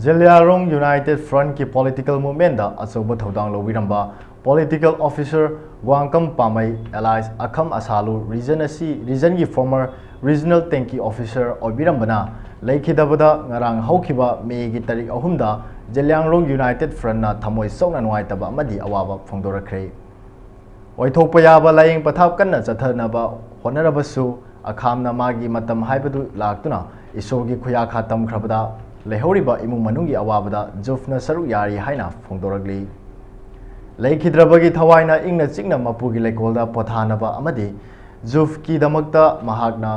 ꯖꯦꯂꯤꯌꯥꯡꯔꯣꯡ United Front ꯀꯤ political movement ꯇ ꯑꯆꯧꯕ ꯊꯧꯗꯥꯡ ꯂꯧꯕꯤꯔꯝꯕ political officer ꯒ꯭ꯋꯥꯡꯀꯝ ꯄꯥꯃꯩ alias ꯑꯈꯝ ꯑꯁꯥꯂꯨ, region ꯑꯁꯤ, region ꯒꯤ former regional tanky officer ꯑꯣꯏꯕꯤꯔꯝꯕꯅ ꯂꯩꯈꯤꯗꯕꯗ ꯉꯔꯥꯡ ꯍꯧꯈꯤꯕ ꯃꯦꯒꯤ ꯇꯥꯔꯤꯛ ꯑꯍꯨꯝꯗ ꯖꯦꯂꯤꯌꯥꯡꯔꯣꯡ United Front ꯅ ꯊꯃꯣꯏ ꯁꯣꯛꯅ ꯅꯨꯡꯉꯥꯏꯇꯕ ꯑꯃꯗꯤ ꯑꯋꯥꯕ ꯐꯣꯡꯗꯣꯔꯛꯈ꯭ꯔꯦ꯫ ꯑꯣꯏꯊꯣꯛꯄ ꯌꯥꯕ ꯂꯥꯏꯌꯦꯡ ꯄꯊꯥꯞ ꯀꯟꯅ ꯆꯠꯊꯅꯕ ꯍꯣꯠꯅꯔꯕꯁꯨ, ꯑꯈꯥꯝꯅ ꯃꯥꯒꯤ ꯃꯇꯝ ꯍꯥꯏꯕꯗꯨ ꯂꯥꯛꯇꯨꯅ ꯏꯁꯣꯔꯒꯤ ꯈꯨꯌꯥꯈꯥ ꯇꯝꯈ꯭ꯔꯕꯗ, ꯂꯩꯍꯧꯔꯤꯕ ꯏꯃꯨꯡ ꯃꯅꯨꯡꯒꯤ ꯑꯋꯥꯕꯗ ꯖꯨꯐꯅ ꯁꯔꯨꯛ ꯌꯥꯔꯤ ꯍꯥꯏꯅ ꯐꯣꯡꯗꯣꯔꯛꯂꯤ꯫ ꯂꯩꯈꯤꯗ꯭ꯔꯕꯒꯤ ꯊꯋꯥꯏꯅ ꯏꯪꯅ ꯆꯤꯛꯅ ꯃꯄꯨꯒꯤ ꯂꯩꯀꯣꯜꯗ ꯄꯣꯊꯥꯅꯕ ꯑꯃꯗꯤ ꯖꯨꯐꯀꯤꯗꯃꯛꯇ ꯃꯍꯥꯛꯅ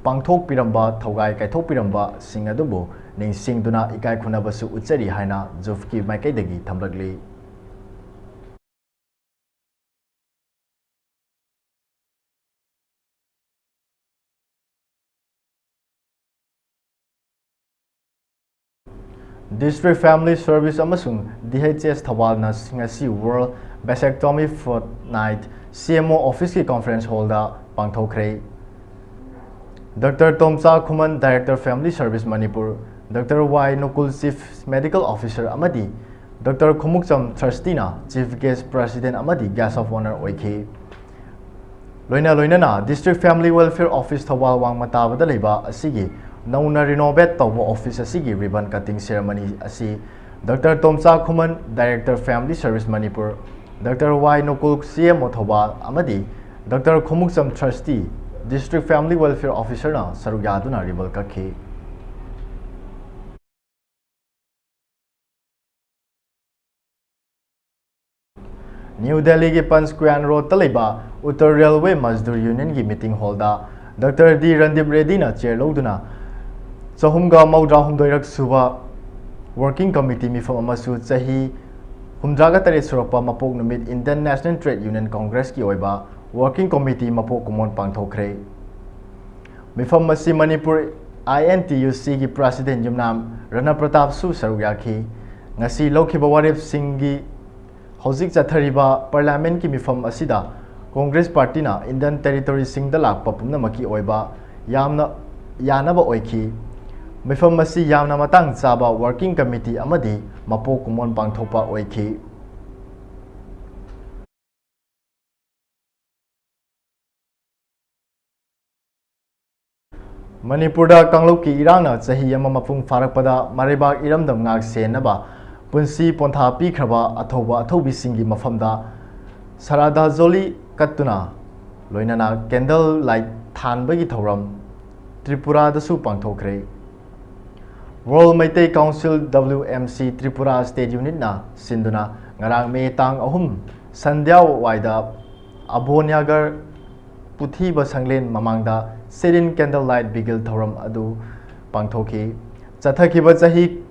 ꯄꯥꯡꯊꯣꯛꯄꯤꯔꯝꯕ, ꯊꯧꯒꯥꯏ ꯀꯥꯏꯊꯣꯛꯄꯤꯔꯝꯕꯁꯤꯡ ꯑꯗꯨꯕꯨ ꯅꯤꯡꯁꯤꯡꯗꯨꯅ ꯏꯀꯥꯏ ꯈꯨꯝꯅꯕꯁꯨ ꯎꯠꯆꯔꯤ ꯍꯥꯏꯅ ꯖꯨꯐꯀꯤ ꯃꯥꯏꯀꯩꯗꯒꯤ ꯊꯝꯂꯛꯂꯤ꯫ District Family Service ꯑꯃꯁꯨꯡ D H S ꯊꯧꯕꯥꯜꯅ ꯉꯁꯤ World Vasectomy Fortnight C M O Office ꯀꯤ Conference Hall ꯗ ꯄꯥꯡꯊꯣꯛꯈ꯭ꯔꯦ꯫ Doctor ꯇꯣꯝꯆꯥ ꯈꯨꯃꯟ, Director Family Service Manipur, Doctor ꯋꯥꯏ ꯅꯨꯀꯨꯜ, Chief Medical Officer, ꯑꯃꯗꯤ Doctor ꯈꯣꯡꯎꯞꯆꯝ ꯊ꯭ꯔꯁꯇꯤꯅ Chief Guest, President ꯑꯃꯗꯤ Guest of Honour ꯑꯣꯏꯈꯤ꯫ ꯂꯣꯏꯅ ꯂꯣꯏꯅꯅ District Family Welfare Office Thoubal ꯋꯥꯡꯃ ꯇꯥꯕꯗ ꯂꯩꯕ ꯑꯁꯤꯒꯤ ꯅꯧꯅ renovate ꯇꯧꯕ office ꯑꯁꯤꯒꯤ ribbon cutting ceremony ꯑꯁꯤ Doctor ꯇꯣꯝꯆꯥ ꯈꯨꯃꯟ, Director Family Service Manipur, Doctor ꯋꯥꯏ ꯅꯣꯀꯨꯜ, C M O ꯊꯧꯕꯥꯜ, ꯑꯃꯗꯤ Doctor ꯈꯣꯡꯎꯞꯆꯝ ꯊ꯭ꯔꯁꯇꯤ, District Family Welfare Officer ꯅ ꯁꯔꯨꯛ ꯌꯥꯗꯨꯅ ribbon ꯀꯛꯈꯤ꯫ ꯅ꯭ꯌꯨ ꯗꯦꯜꯂꯤꯒꯤ ꯄꯟꯆ ꯀ꯭ꯌꯥꯟ ꯔꯣꯗꯇ ꯂꯩꯕ Uttar Railway Mazdoor Union ꯒꯤ meeting hall ꯗ Doctor ꯗꯤ ꯔꯟꯗꯤꯞ ꯔꯦꯗꯗꯤꯅ chair ꯂꯧꯗꯨꯅ ꯆꯍꯨꯝꯒ ꯃꯧꯗ꯭ꯔꯥ ꯍꯨꯝꯗꯣꯏꯔꯛ ꯁꯨꯕ Working Committee ꯃꯤꯐꯝ ꯑꯃꯁꯨ ꯆꯍꯤ ꯍꯨꯝꯗ꯭ꯔꯥꯒ ꯇꯔꯦꯠ ꯁꯨꯔꯛꯄ ꯃꯄꯣꯛ ꯅꯨꯃꯤꯠ Indian National Trade Union Congress ꯀꯤ ꯑꯣꯏꯕ Working Committee ꯃꯄꯣꯛ ꯀꯨꯝꯑꯣꯟ ꯄꯥꯡꯊꯣꯛꯈ꯭ꯔꯦ꯫ ꯃꯤꯐꯝ ꯑꯁꯤ Manipur I N T U C ꯒꯤ President ꯌꯨꯝꯅꯥꯝ ꯔꯅ ꯄ꯭ꯔꯇꯥꯞꯁꯨ ꯁꯔꯨꯛ ꯌꯥꯈꯤ꯫ ꯉꯁꯤ ꯂꯧꯈꯤꯕ ꯋꯥꯔꯦꯞꯁꯤꯡꯒꯤ ꯍꯧꯖꯤꯛ ꯆꯠꯊꯔꯤꯕ Parliament ꯀꯤ ꯃꯤꯐꯝ ꯑꯁꯤꯗ Congress Party ꯅ Indian Territory ꯁꯤꯡꯗ ꯂꯥꯛꯄ ꯄꯨꯝꯅꯃꯛꯀꯤ ꯑꯣꯏꯕ ꯌꯥꯝꯅ ꯌꯥꯅꯕ ꯑꯣꯏꯈꯤ꯫ ꯃꯤꯐꯝ ꯑꯁꯤ ꯌꯥꯝꯅ ꯃꯇꯥꯡ ꯆꯥꯕ Working Committee ꯑꯃꯗꯤ ꯃꯄꯣꯛ ꯀꯨꯝꯑꯣꯟ ꯄꯥꯡꯊꯣꯛꯄ ꯑꯣꯏꯈꯤ꯫ ꯃꯅꯤꯄꯨꯔꯗ ꯀꯥꯡꯂꯨꯞꯀꯤ ꯏꯔꯥꯡꯅ ꯆꯍꯤ ꯑꯃ ꯃꯄꯨꯡ ꯐꯥꯔꯛꯄꯗ ꯃꯔꯩꯕꯥꯛ ꯏꯔꯝꯗꯝ ꯉꯥꯛ ꯁꯦꯟꯅꯕ ꯄꯨꯟꯁꯤ ꯄꯣꯟꯊꯥ ꯄꯤꯈ꯭ꯔꯕ ꯑꯊꯧꯕ ꯑꯊꯧꯕꯤꯁꯤꯡꯒꯤ ꯃꯐꯝꯗ ꯁꯔꯥꯗꯥ ꯖꯣꯂꯤ ꯀꯠꯇꯨꯅ ꯂꯣꯏꯅꯅ candle light ꯊꯥꯟꯕꯒꯤ ꯊꯧꯔꯝ ꯇ꯭ꯔꯤꯄꯨꯔꯥꯗꯁꯨ ꯄꯥꯡꯊꯣꯛꯈ꯭ꯔꯦ꯫ World Meitei Council, W M C, Tripura State Unit ꯅ ꯁꯤꯟꯗꯨꯅ ꯉꯔꯥꯡ ꯃꯦ ꯇꯥꯡ ꯑꯍꯨꯝ ꯁꯟꯙ꯭ꯌꯥ ꯋꯥꯏꯗ ꯑꯚꯣꯅ꯭ꯌꯥꯒꯔ ꯄꯨꯊꯤꯕ ꯁꯪꯂꯦꯟ ꯃꯃꯥꯡꯗ Sit-in Candle Light Vigil ꯊꯧꯔꯝ ꯑꯗꯨ ꯄꯥꯡꯊꯣꯛꯈꯤ꯫ ꯆꯠꯊꯈꯤꯕ ꯆꯍꯤ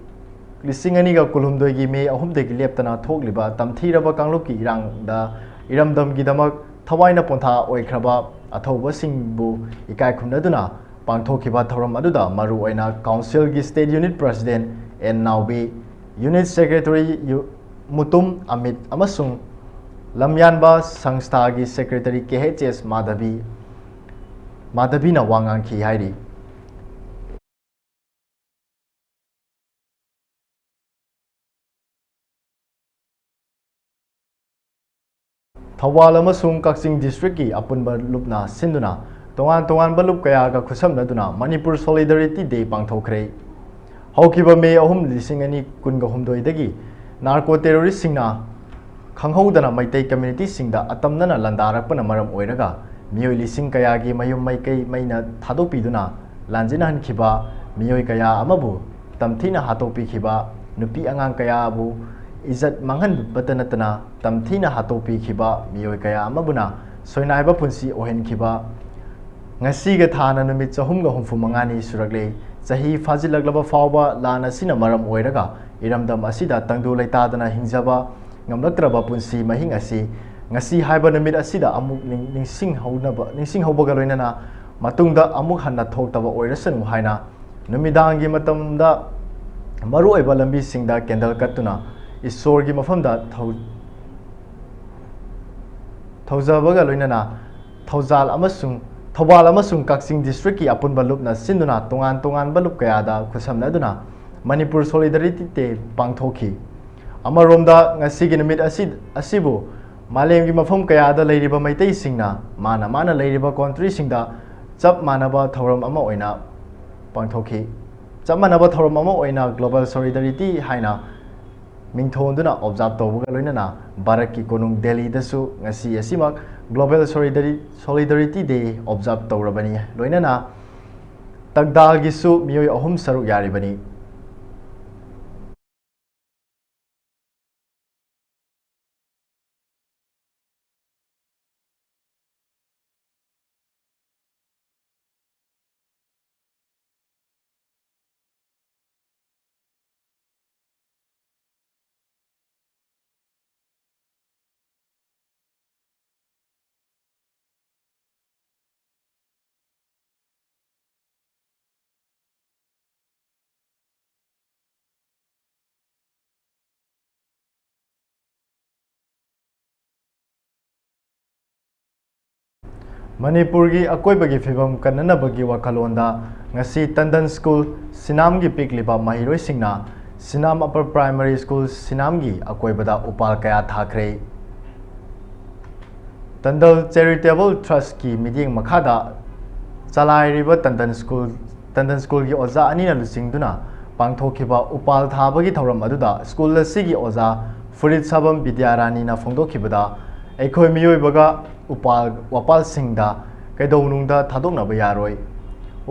ꯂꯤꯁꯤꯡ ꯑꯅꯤꯒ ꯀꯨꯟꯍꯨꯝꯗꯣꯏꯒꯤ ꯃꯦ ꯑꯍꯨꯝꯗꯒꯤ ꯂꯦꯞꯇꯅ ꯊꯣꯛꯂꯤꯕ ꯇꯝꯊꯤꯔꯕ ꯀꯥꯡꯂꯨꯞꯀꯤ ꯏꯔꯥꯡꯗ ꯏꯔꯝꯗꯝꯒꯤꯗꯃꯛ ꯊꯋꯥꯏꯅ ꯄꯣꯟꯊꯥ ꯑꯣꯏꯈ꯭ꯔꯕ ꯑꯊꯧꯕꯁꯤꯡꯕꯨ ꯏꯀꯥꯏ ꯈꯨꯝꯅꯗꯨꯅ ꯄꯥꯡꯊꯣꯛꯈꯤꯕ ꯊꯧꯔꯝ ꯑꯗꯨꯗ ꯃꯔꯨꯑꯣꯏꯅ Council ꯒꯤ State Unit President N Naobi, Unit Secretary ꯌꯨ-, ꯃꯨꯇꯨꯝ ꯑꯃꯤꯠ ꯑꯃꯁꯨꯡ ꯂꯝꯌꯥꯟꯕ ꯁꯪꯁꯊꯥꯒꯤ Secretary ꯀꯦ ꯑꯩꯆ ꯑꯦꯁ ꯃꯥꯙꯕꯤ, ꯃꯥꯙꯕꯤꯅ ꯋꯥ ꯉꯥꯡꯈꯤ ꯍꯥꯏꯔꯤ꯫ ꯊꯧꯕꯥꯜ ꯑꯃꯁꯨꯡ ꯀꯛꯆꯤꯡ district ꯀꯤ ꯑꯄꯨꯟꯕ ꯂꯨꯞꯅ ꯁꯤꯟꯗꯨꯅ ꯇꯣꯉꯥꯟ ꯇꯣꯉꯥꯟꯕ ꯂꯨꯞ ꯀꯌꯥꯒ ꯈꯨꯠꯁꯝꯅꯗꯨꯅ ꯃꯅꯤꯄꯨꯔ Solidarity Day ꯄꯥꯡꯊꯣꯛꯈ꯭ꯔꯦ꯫ ꯍꯧꯈꯤꯕ ꯃꯦ ꯑꯍꯨꯝ, ꯂꯤꯁꯤꯡ ꯑꯅꯤ ꯀꯨꯟꯒ ꯍꯨꯝꯗꯣꯏꯗꯒꯤ narco terrorist ꯁꯤꯡꯅ ꯈꯪꯍꯧꯗꯅ ꯃꯩꯇꯩ community ꯁꯤꯡꯗ ꯑꯇꯝꯅꯅ ꯂꯥꯟꯗꯥꯔꯛꯄꯅ ꯃꯔꯝ ꯑꯣꯏꯔꯒ ꯃꯤꯑꯣꯏ ꯂꯤꯁꯤꯡ ꯀꯌꯥꯒꯤ ꯃꯌꯨꯝ ꯃꯩꯀꯩ ꯃꯩꯅ ꯊꯥꯗꯣꯛꯄꯤꯗꯨꯅ ꯂꯥꯟꯖꯦꯟꯅꯍꯟꯈꯤꯕ, ꯃꯤꯑꯣꯏ ꯀꯌꯥ ꯑꯃꯕꯨ ꯇꯝꯊꯤꯅ ꯍꯥꯠꯇꯣꯛꯄꯤꯈꯤꯕ, ꯅꯨꯄꯤ ꯑꯉꯥꯡ ꯀꯌꯥꯕꯨ ꯏꯖꯠ ꯃꯥꯡꯍꯟꯕꯇ ꯅꯠꯇꯅ ꯇꯝꯊꯤꯅ ꯍꯥꯠꯇꯣꯛꯄꯤꯈꯤꯕ, ꯃꯤꯑꯣꯏ ꯀꯌꯥ ꯑꯃꯕꯨꯅ ꯁꯣꯏꯅꯥꯏꯕ ꯄꯨꯟꯁꯤ ꯑꯣꯏꯍꯟꯈꯤꯕ, ꯉꯁꯤꯒ ꯊꯥꯅ ꯅꯨꯃꯤꯠ ꯆꯍꯨꯝꯒ ꯍꯨꯝꯐꯨ ꯃꯉꯥꯅꯤ ꯁꯨꯔꯛꯂꯦ꯫ ꯆꯍꯤ ꯐꯥꯖꯤꯜꯂꯛꯂꯕ ꯐꯥꯎꯕ ꯂꯥꯟ ꯑꯁꯤꯅ ꯃꯔꯝ ꯑꯣꯏꯔꯒ ꯏꯔꯝꯗꯝ ꯑꯁꯤꯗ ꯇꯪꯗꯨ ꯂꯩꯇꯥꯗꯅ ꯍꯤꯡꯖꯕ ꯉꯝꯂꯛꯇ꯭ꯔꯕ ꯄꯨꯟꯁꯤ ꯃꯍꯤꯡ ꯑꯁꯤ ꯉꯁꯤ ꯍꯥꯏꯕ ꯅꯨꯃꯤꯠ ꯑꯁꯤꯗ ꯑꯃꯨꯛ ꯅꯤꯡ-, ꯅꯤꯡꯁꯤꯡꯍꯧꯅꯕ, ꯅꯤꯡꯁꯤꯡꯍꯧꯕꯒ ꯂꯣꯏꯅꯅ ꯃꯇꯨꯡꯗ ꯑꯃꯨꯛ ꯍꯟꯅ ꯊꯣꯛꯇꯕ ꯑꯣꯏꯔꯁꯅꯨ ꯍꯥꯏꯅ ꯅꯨꯃꯤꯗꯥꯡꯒꯤ ꯃꯇꯝꯗ ꯃꯔꯨꯑꯣꯏꯕ ꯂꯝꯕꯤꯁꯤꯡꯗ candle ꯀꯠꯇꯨꯅ ꯏꯁꯣꯔꯒꯤ ꯃꯐꯝꯗ ꯊꯧ-, ꯊꯧꯖꯕꯒ ꯂꯣꯏꯅꯅ ꯊꯧꯖꯥꯜ ꯑꯃꯁꯨꯡ, ꯊꯧꯕꯥꯜ ꯑꯃꯁꯨꯡ ꯀꯛꯆꯤꯡ district ꯀꯤ ꯑꯄꯨꯟꯕ ꯂꯨꯞꯅ ꯁꯤꯟꯗꯨꯅ ꯇꯣꯉꯥꯟ ꯇꯣꯉꯥꯟꯕ ꯂꯨꯞ ꯀꯌꯥꯗ ꯈꯨꯠꯁꯝꯅꯗꯨꯅ ꯃꯅꯤꯄꯨꯔ Solidarity Day ꯄꯥꯡꯊꯣꯛꯈꯤ꯫ ꯑꯃꯔꯣꯝꯗ ꯉꯁꯤꯒꯤ ꯅꯨꯃꯤꯠ ꯑꯁꯤ, ꯑꯁꯤꯕꯨ ꯃꯥꯂꯦꯝꯒꯤ ꯃꯐꯝ ꯀꯌꯥꯗ ꯂꯩꯔꯤꯕ ꯃꯩꯇꯩꯁꯤꯡꯅ ꯃꯥꯅ ꯃꯥꯅ ꯂꯩꯔꯤꯕ country ꯁꯤꯡꯗ ꯆꯞ ꯃꯥꯟꯅꯕ ꯊꯧꯔꯝ ꯑꯃ ꯑꯣꯏꯅ ꯄꯥꯡꯊꯣꯛꯈꯤ꯫ ꯆꯞ ꯃꯥꯟꯅꯕ ꯊꯧꯔꯝ ꯑꯃ ꯑꯣꯏꯅ Global Solidarity ꯍꯥꯏꯅ ꯃꯤꯡꯊꯣꯟꯗꯨꯅ observe ꯇꯧꯕꯒ ꯂꯣꯏꯅꯅ ꯚꯥꯔꯠꯀꯤ ꯀꯣꯅꯨꯡ ꯗꯦꯜꯂꯤꯗꯁꯨ ꯉꯁꯤ ꯑꯁꯤꯃꯛ Global Solidari-, Solidarity Day observe ꯇꯧꯔꯕꯅꯤ꯫ ꯂꯣꯏꯅꯅ ꯇꯒꯗꯥꯜꯒꯤꯁꯨ ꯃꯤꯑꯣꯏ ꯑꯍꯨꯝ ꯁꯔꯨꯛ ꯌꯥꯔꯤꯕꯅꯤ꯫ ꯃꯅꯤꯄꯨꯔꯒꯤ ꯑꯀꯣꯏꯕꯒꯤ ꯐꯤꯕꯝ ꯀꯟꯅꯅꯕꯒꯤ ꯋꯥꯈꯜꯂꯣꯟꯗ ꯉꯁꯤ ꯇꯟꯗꯟ ꯁ꯭ꯀꯨꯜ ꯁꯤꯅꯥꯝꯒꯤ ꯄꯤꯛꯂꯤꯕ ꯃꯍꯩꯔꯣꯏꯁꯤꯡꯅ ꯁꯤꯅꯥꯝ ꯑꯄꯔ ꯄ꯭ꯔꯥꯏꯃꯔꯤ ꯁ꯭ꯀꯨꯜ ꯁꯤꯅꯥꯝꯒꯤ ꯑꯀꯣꯏꯕꯗ ꯎꯄꯥꯜ ꯀꯌꯥ ꯊꯥꯈ꯭ꯔꯦ꯫ ꯇꯟꯗꯜ ꯆꯦꯔꯤꯇꯦꯕꯜ ꯇ꯭ꯔꯁꯀꯤ ꯃꯤꯠꯌꯦꯡ ꯃꯈꯥꯗ ꯆꯂꯥꯏꯔꯤꯕ ꯇꯟꯗꯟ ꯁ꯭ꯀꯨꯜ, ꯇꯟꯗꯟ ꯁ꯭ꯀꯨꯜꯒꯤ ꯑꯣꯖꯥ ꯑꯅꯤꯅ ꯂꯨꯆꯤꯡꯗꯨꯅ ꯄꯥꯡꯊꯣꯛꯈꯤꯕ ꯎꯄꯥꯜ ꯊꯥꯕꯒꯤ ꯊꯧꯔꯝ ꯑꯗꯨꯗ ꯁ꯭ꯀꯨꯜ ꯑꯁꯤꯒꯤ ꯑꯣꯖꯥ ꯐꯨꯔꯤꯠ ꯁꯥꯕꯝ ꯕꯤꯗ꯭ꯌꯥꯔꯥꯅꯤꯅ ꯐꯣꯡꯗꯣꯛꯈꯤꯕꯗ, ꯑꯩꯈꯣꯏ ꯃꯤꯑꯣꯏꯕꯒ ꯎꯄꯥꯜ ꯋꯥꯄꯥꯜꯁꯤꯡꯗ ꯀꯩꯗꯧꯅꯨꯡꯗ ꯊꯥꯗꯣꯛꯅꯕ ꯌꯥꯔꯣꯏ꯫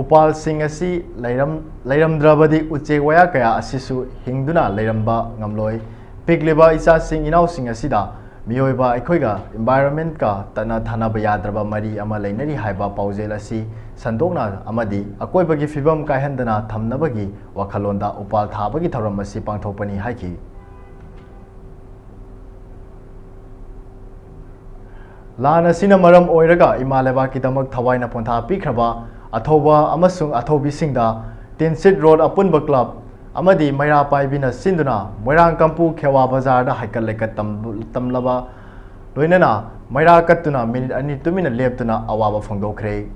ꯎꯄꯥꯜꯁꯤꯡ ꯑꯁꯤ ꯂꯩꯔꯝ-, ꯂꯩꯔꯝꯗ꯭ꯔꯕꯗꯤ ꯎꯆꯦꯛ ꯋꯥꯌꯥ ꯀꯌꯥ ꯑꯁꯤꯁꯨ ꯍꯤꯡꯗꯨꯅ ꯂꯩꯔꯝꯕ ꯉꯝꯂꯣꯏ꯫ ꯄꯤꯛꯂꯤꯕ ꯏꯆꯥꯁꯤꯡ ꯏꯅꯥꯎꯁꯤꯡ ꯑꯁꯤꯗ ꯃꯤꯑꯣꯏꯕ ꯑꯩꯈꯣꯏꯒ environmentꯀ ꯇꯠꯅ ꯊꯥꯅꯕ ꯌꯥꯗ꯭ꯔꯕ ꯃꯔꯤ ꯑꯃ ꯂꯩꯅꯔꯤ ꯍꯥꯏꯕ ꯄꯥꯎꯖꯦꯜ ꯑꯁꯤ ꯁꯟꯗꯣꯛꯅ ꯑꯃꯗꯤ ꯑꯀꯣꯏꯕꯒꯤ ꯐꯤꯕꯝ ꯀꯥꯏꯍꯟꯗꯅ ꯊꯝꯅꯕꯒꯤ ꯋꯥꯈꯜꯂꯣꯟꯗ ꯎꯄꯥꯜ ꯊꯥꯕꯒꯤ ꯊꯧꯔꯝ ꯑꯁꯤ ꯄꯥꯡꯊꯣꯛꯄꯅꯤ ꯍꯥꯏꯈꯤ꯫ ꯂꯥꯟ ꯑꯁꯤꯅ ꯃꯔꯝ ꯑꯣꯏꯔꯒ ꯏꯃꯥ ꯂꯩꯕꯥꯛꯀꯤꯗꯃꯛ ꯊꯋꯥꯏꯅ ꯄꯣꯟꯊꯥ ꯄꯤꯈ꯭ꯔꯕ ꯑꯊꯧꯕ ꯑꯃꯁꯨꯡ ꯑꯊꯧꯕꯤꯁꯤꯡꯗ ꯇꯤꯟꯁꯤꯠ ꯔꯣꯗ ꯑꯄꯨꯟꯕ ꯀ꯭ꯂꯕ ꯑꯃꯗꯤ ꯃꯩꯔꯥ ꯄꯥꯏꯕꯤꯅ ꯁꯤꯟꯗꯨꯅ ꯃꯣꯏꯔꯥꯡ ꯀꯝꯄꯨ ꯈꯦꯋꯥ ꯕꯖꯥꯔꯗ ꯍꯩꯀꯠ ꯂꯩꯀꯠ ꯇꯝ-, ꯇꯝꯂꯕ ꯂꯣꯏꯅꯅ ꯃꯩꯔꯥ ꯀꯠꯇꯨꯅ ꯃꯤꯅꯤꯠ ꯑꯅꯤ ꯇꯨꯃꯤꯟꯅ ꯂꯦꯞꯇꯨꯅ ꯑꯋꯥꯕ ꯐꯣꯡꯗꯣꯛꯈ꯭ꯔꯦ꯫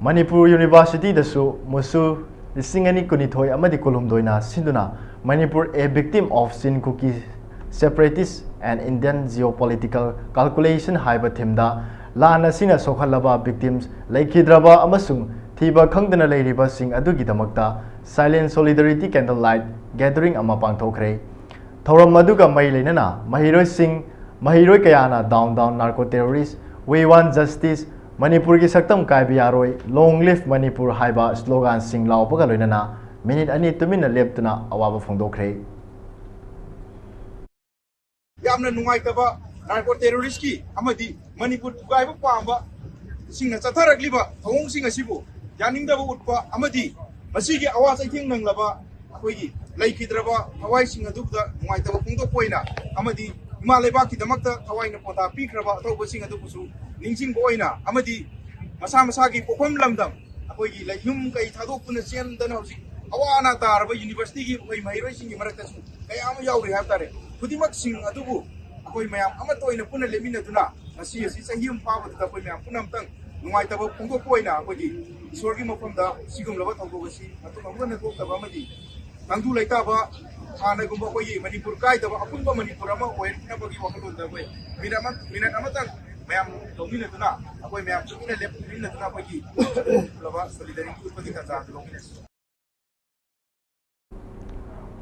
ꯃꯅꯤꯄꯨꯔ ꯌꯨꯅꯤꯚꯔꯁꯤꯇꯤꯗꯁꯨ ꯃꯨꯁꯨ ꯂꯤꯁꯤꯡ ꯑꯅꯤ ꯀꯨꯟꯅꯤꯊꯣꯏ ꯑꯃꯗꯤ ꯀꯨꯟꯍꯨꯝꯗꯣꯏꯅ ꯁꯤꯟꯗꯨꯅ Manipur, a victim of Chin Kuki separatist and Indian geopolitical calculation ꯍꯥꯏꯕ ꯊꯤꯝꯗ ꯂꯥꯟ ꯑꯁꯤꯅ ꯁꯣꯛꯍꯜꯂꯕ victims, ꯂꯩꯈꯤꯗ꯭ꯔꯕ ꯑꯃꯁꯨꯡ ꯊꯤꯕ ꯈꯪꯗꯅ ꯂꯩꯔꯤꯕꯁꯤꯡ ꯑꯗꯨꯒꯤꯗꯃꯛꯇ silent solidarity candle light gathering ꯑꯃ ꯄꯥꯡꯊꯣꯛꯈ꯭ꯔꯦ꯫ ꯊꯧꯔꯝ ꯑꯗꯨꯒ ꯃꯔꯤ ꯂꯩꯅꯅ ꯃꯍꯩꯔꯣꯏꯁꯤꯡ, ꯃꯍꯩꯔꯣꯏ ꯀꯌꯥꯅ "Down, down narco terrorist, we want justice, ꯃꯅꯤꯄꯨꯔꯒꯤ ꯁꯛꯇꯝ ꯀꯥꯏꯕ ꯌꯥꯔꯣꯏ, Long live Manipur" ꯍꯥꯏꯕ ꯁ꯭ꯂꯣꯒꯥꯟꯁꯤꯡ ꯂꯥꯎꯕꯒ ꯂꯣꯏꯅꯅ ꯃꯤꯅꯤꯠ ꯑꯅꯤ ꯇꯨꯃꯤꯟꯅ ꯂꯦꯞꯇꯨꯅ ꯑꯋꯥꯕ ꯐꯣꯡꯗꯣꯛꯈ꯭ꯔꯦ꯫ ꯌꯥꯝꯅ ꯅꯨꯡꯉꯥꯏꯇꯕ ꯅꯥꯔꯀꯣ ꯇꯦꯔꯣꯔꯤꯁꯀꯤ ꯑꯃꯗꯤ ꯃꯅꯤꯄꯨꯔ ꯊꯨꯒꯥꯏꯕ ꯄꯥꯝꯕ ꯁꯤꯡꯅ ꯆꯠꯊꯔꯛꯂꯤꯕ ꯊꯧꯑꯣꯡꯁꯤꯡ ꯑꯁꯤꯕꯨ ꯌꯥꯅꯤꯡꯗꯕ ꯎꯠꯄ ꯑꯃꯗꯤ ꯃꯁꯤꯒꯤ ꯑꯋꯥ ꯆꯩꯊꯦꯡ ꯅꯪꯂꯕ ꯑꯩꯈꯣꯏꯒꯤ ꯂꯩꯈꯤꯗ꯭ꯔꯕ ꯊꯋꯥꯏꯁꯤꯡ ꯑꯗꯨꯗ ꯅꯨꯡꯉꯥꯏꯇꯕ ꯐꯣꯡꯗꯣꯛꯄ ꯑꯣꯏꯅ ꯑꯃꯗꯤ ꯏꯃꯥ ꯂꯩꯕꯥꯛꯀꯤꯗꯃꯛꯇ ꯊꯋꯥꯏꯅ ꯄꯣꯟꯊꯥ ꯄꯤꯈ꯭ꯔꯕ ꯑꯊꯧꯕꯁꯤꯡ ꯑꯗꯨꯕꯨꯁꯨ ꯅꯤꯡꯁꯤꯡꯕ ꯑꯣꯏꯅ ꯑꯃꯗꯤ ꯃꯁꯥ ꯃꯁꯥꯒꯤ ꯄꯣꯛꯐꯝ ꯂꯝꯗꯝ ꯑꯩꯈꯣꯏꯒꯤ ꯂꯩ-, ꯌꯨꯝ ꯀꯩ ꯊꯥꯗꯣꯛꯇꯨꯅ ꯆꯦꯟꯗꯅ ꯍꯧꯖꯤꯛ ꯑꯋꯥ ꯑꯅꯥ ꯇꯥꯔꯕ ꯌꯨꯅꯤꯚꯔꯁꯤꯇꯤꯒꯤ ꯑꯩꯈꯣꯏ ꯃꯍꯩꯔꯣꯏꯁꯤꯡꯒꯤ ꯃꯔꯛꯇꯁꯨ ꯀꯌꯥ ꯑꯃ ꯌꯥꯎꯔꯤ ꯍꯥꯏꯕ ꯇꯥꯔꯦ꯫ ꯈꯨꯗꯤꯡꯃꯛꯁꯤꯡ ꯑꯗꯨꯕꯨ ꯑꯩꯈꯣꯏ ꯃꯌꯥꯝ ꯑꯃꯠꯇ ꯑꯣꯏꯅ ꯄꯨꯟꯅ ꯂꯦꯞꯃꯤꯟꯅꯗꯨꯅ ꯉꯁꯤ ꯑꯁꯤ ꯆꯍꯤ ꯑꯃ ꯐꯥꯕꯗꯨꯗ ꯑꯩꯈꯣꯏ ꯃꯌꯥꯝ ꯄꯨꯝꯅꯃꯛꯇꯪ ꯅꯨꯡꯉꯥꯏꯇꯕ ꯐꯣꯡꯗꯣꯛꯄ ꯑꯣꯏꯅ ꯑꯩꯈꯣꯏꯒꯤ ꯏꯁꯣꯔꯒꯤ ꯃꯐꯝꯗ ꯁꯤꯒꯨꯝꯂꯕ ꯊꯧꯗꯣꯛ ꯑꯁꯤ ꯃꯇꯨꯡ ꯑꯃꯨꯛ ꯍꯟꯅ ꯊꯣꯛꯇꯕ ꯑꯃꯗꯤ ꯇꯪꯗꯨ ꯂꯩꯇꯥꯕ ꯍꯥꯟꯅꯒꯨꯝꯕ ꯑꯩꯈꯣꯏꯒꯤ ꯃꯅꯤꯄꯨꯔ ꯀꯥꯏꯗꯕ ꯑꯄꯨꯟꯕ ꯃꯅꯤꯄꯨꯔ ꯑꯃ ꯑꯣꯏꯅꯅꯕꯒꯤ ꯋꯥꯈꯜꯂꯣꯟꯗ ꯑꯩꯈꯣꯏ ꯃꯤꯅꯠ ꯑꯃ, ꯃꯤꯅꯠ ꯑꯃꯇꯪ ꯃꯌꯥꯝ ꯂꯧꯃꯤꯟꯅꯗꯨꯅ, ꯑꯩꯈꯣꯏ ꯃꯌꯥꯝ ꯇꯨꯃꯤꯟꯅ ꯂꯦꯞꯃꯤꯟꯅꯗꯨꯅ ꯑꯩꯈꯣꯏꯒꯤ ꯂꯕ solidarity ꯎꯠꯄꯒꯤ ꯇꯥꯟꯖꯥ ꯑꯗꯨ ꯂꯧꯃꯤꯟꯅꯁꯤ꯫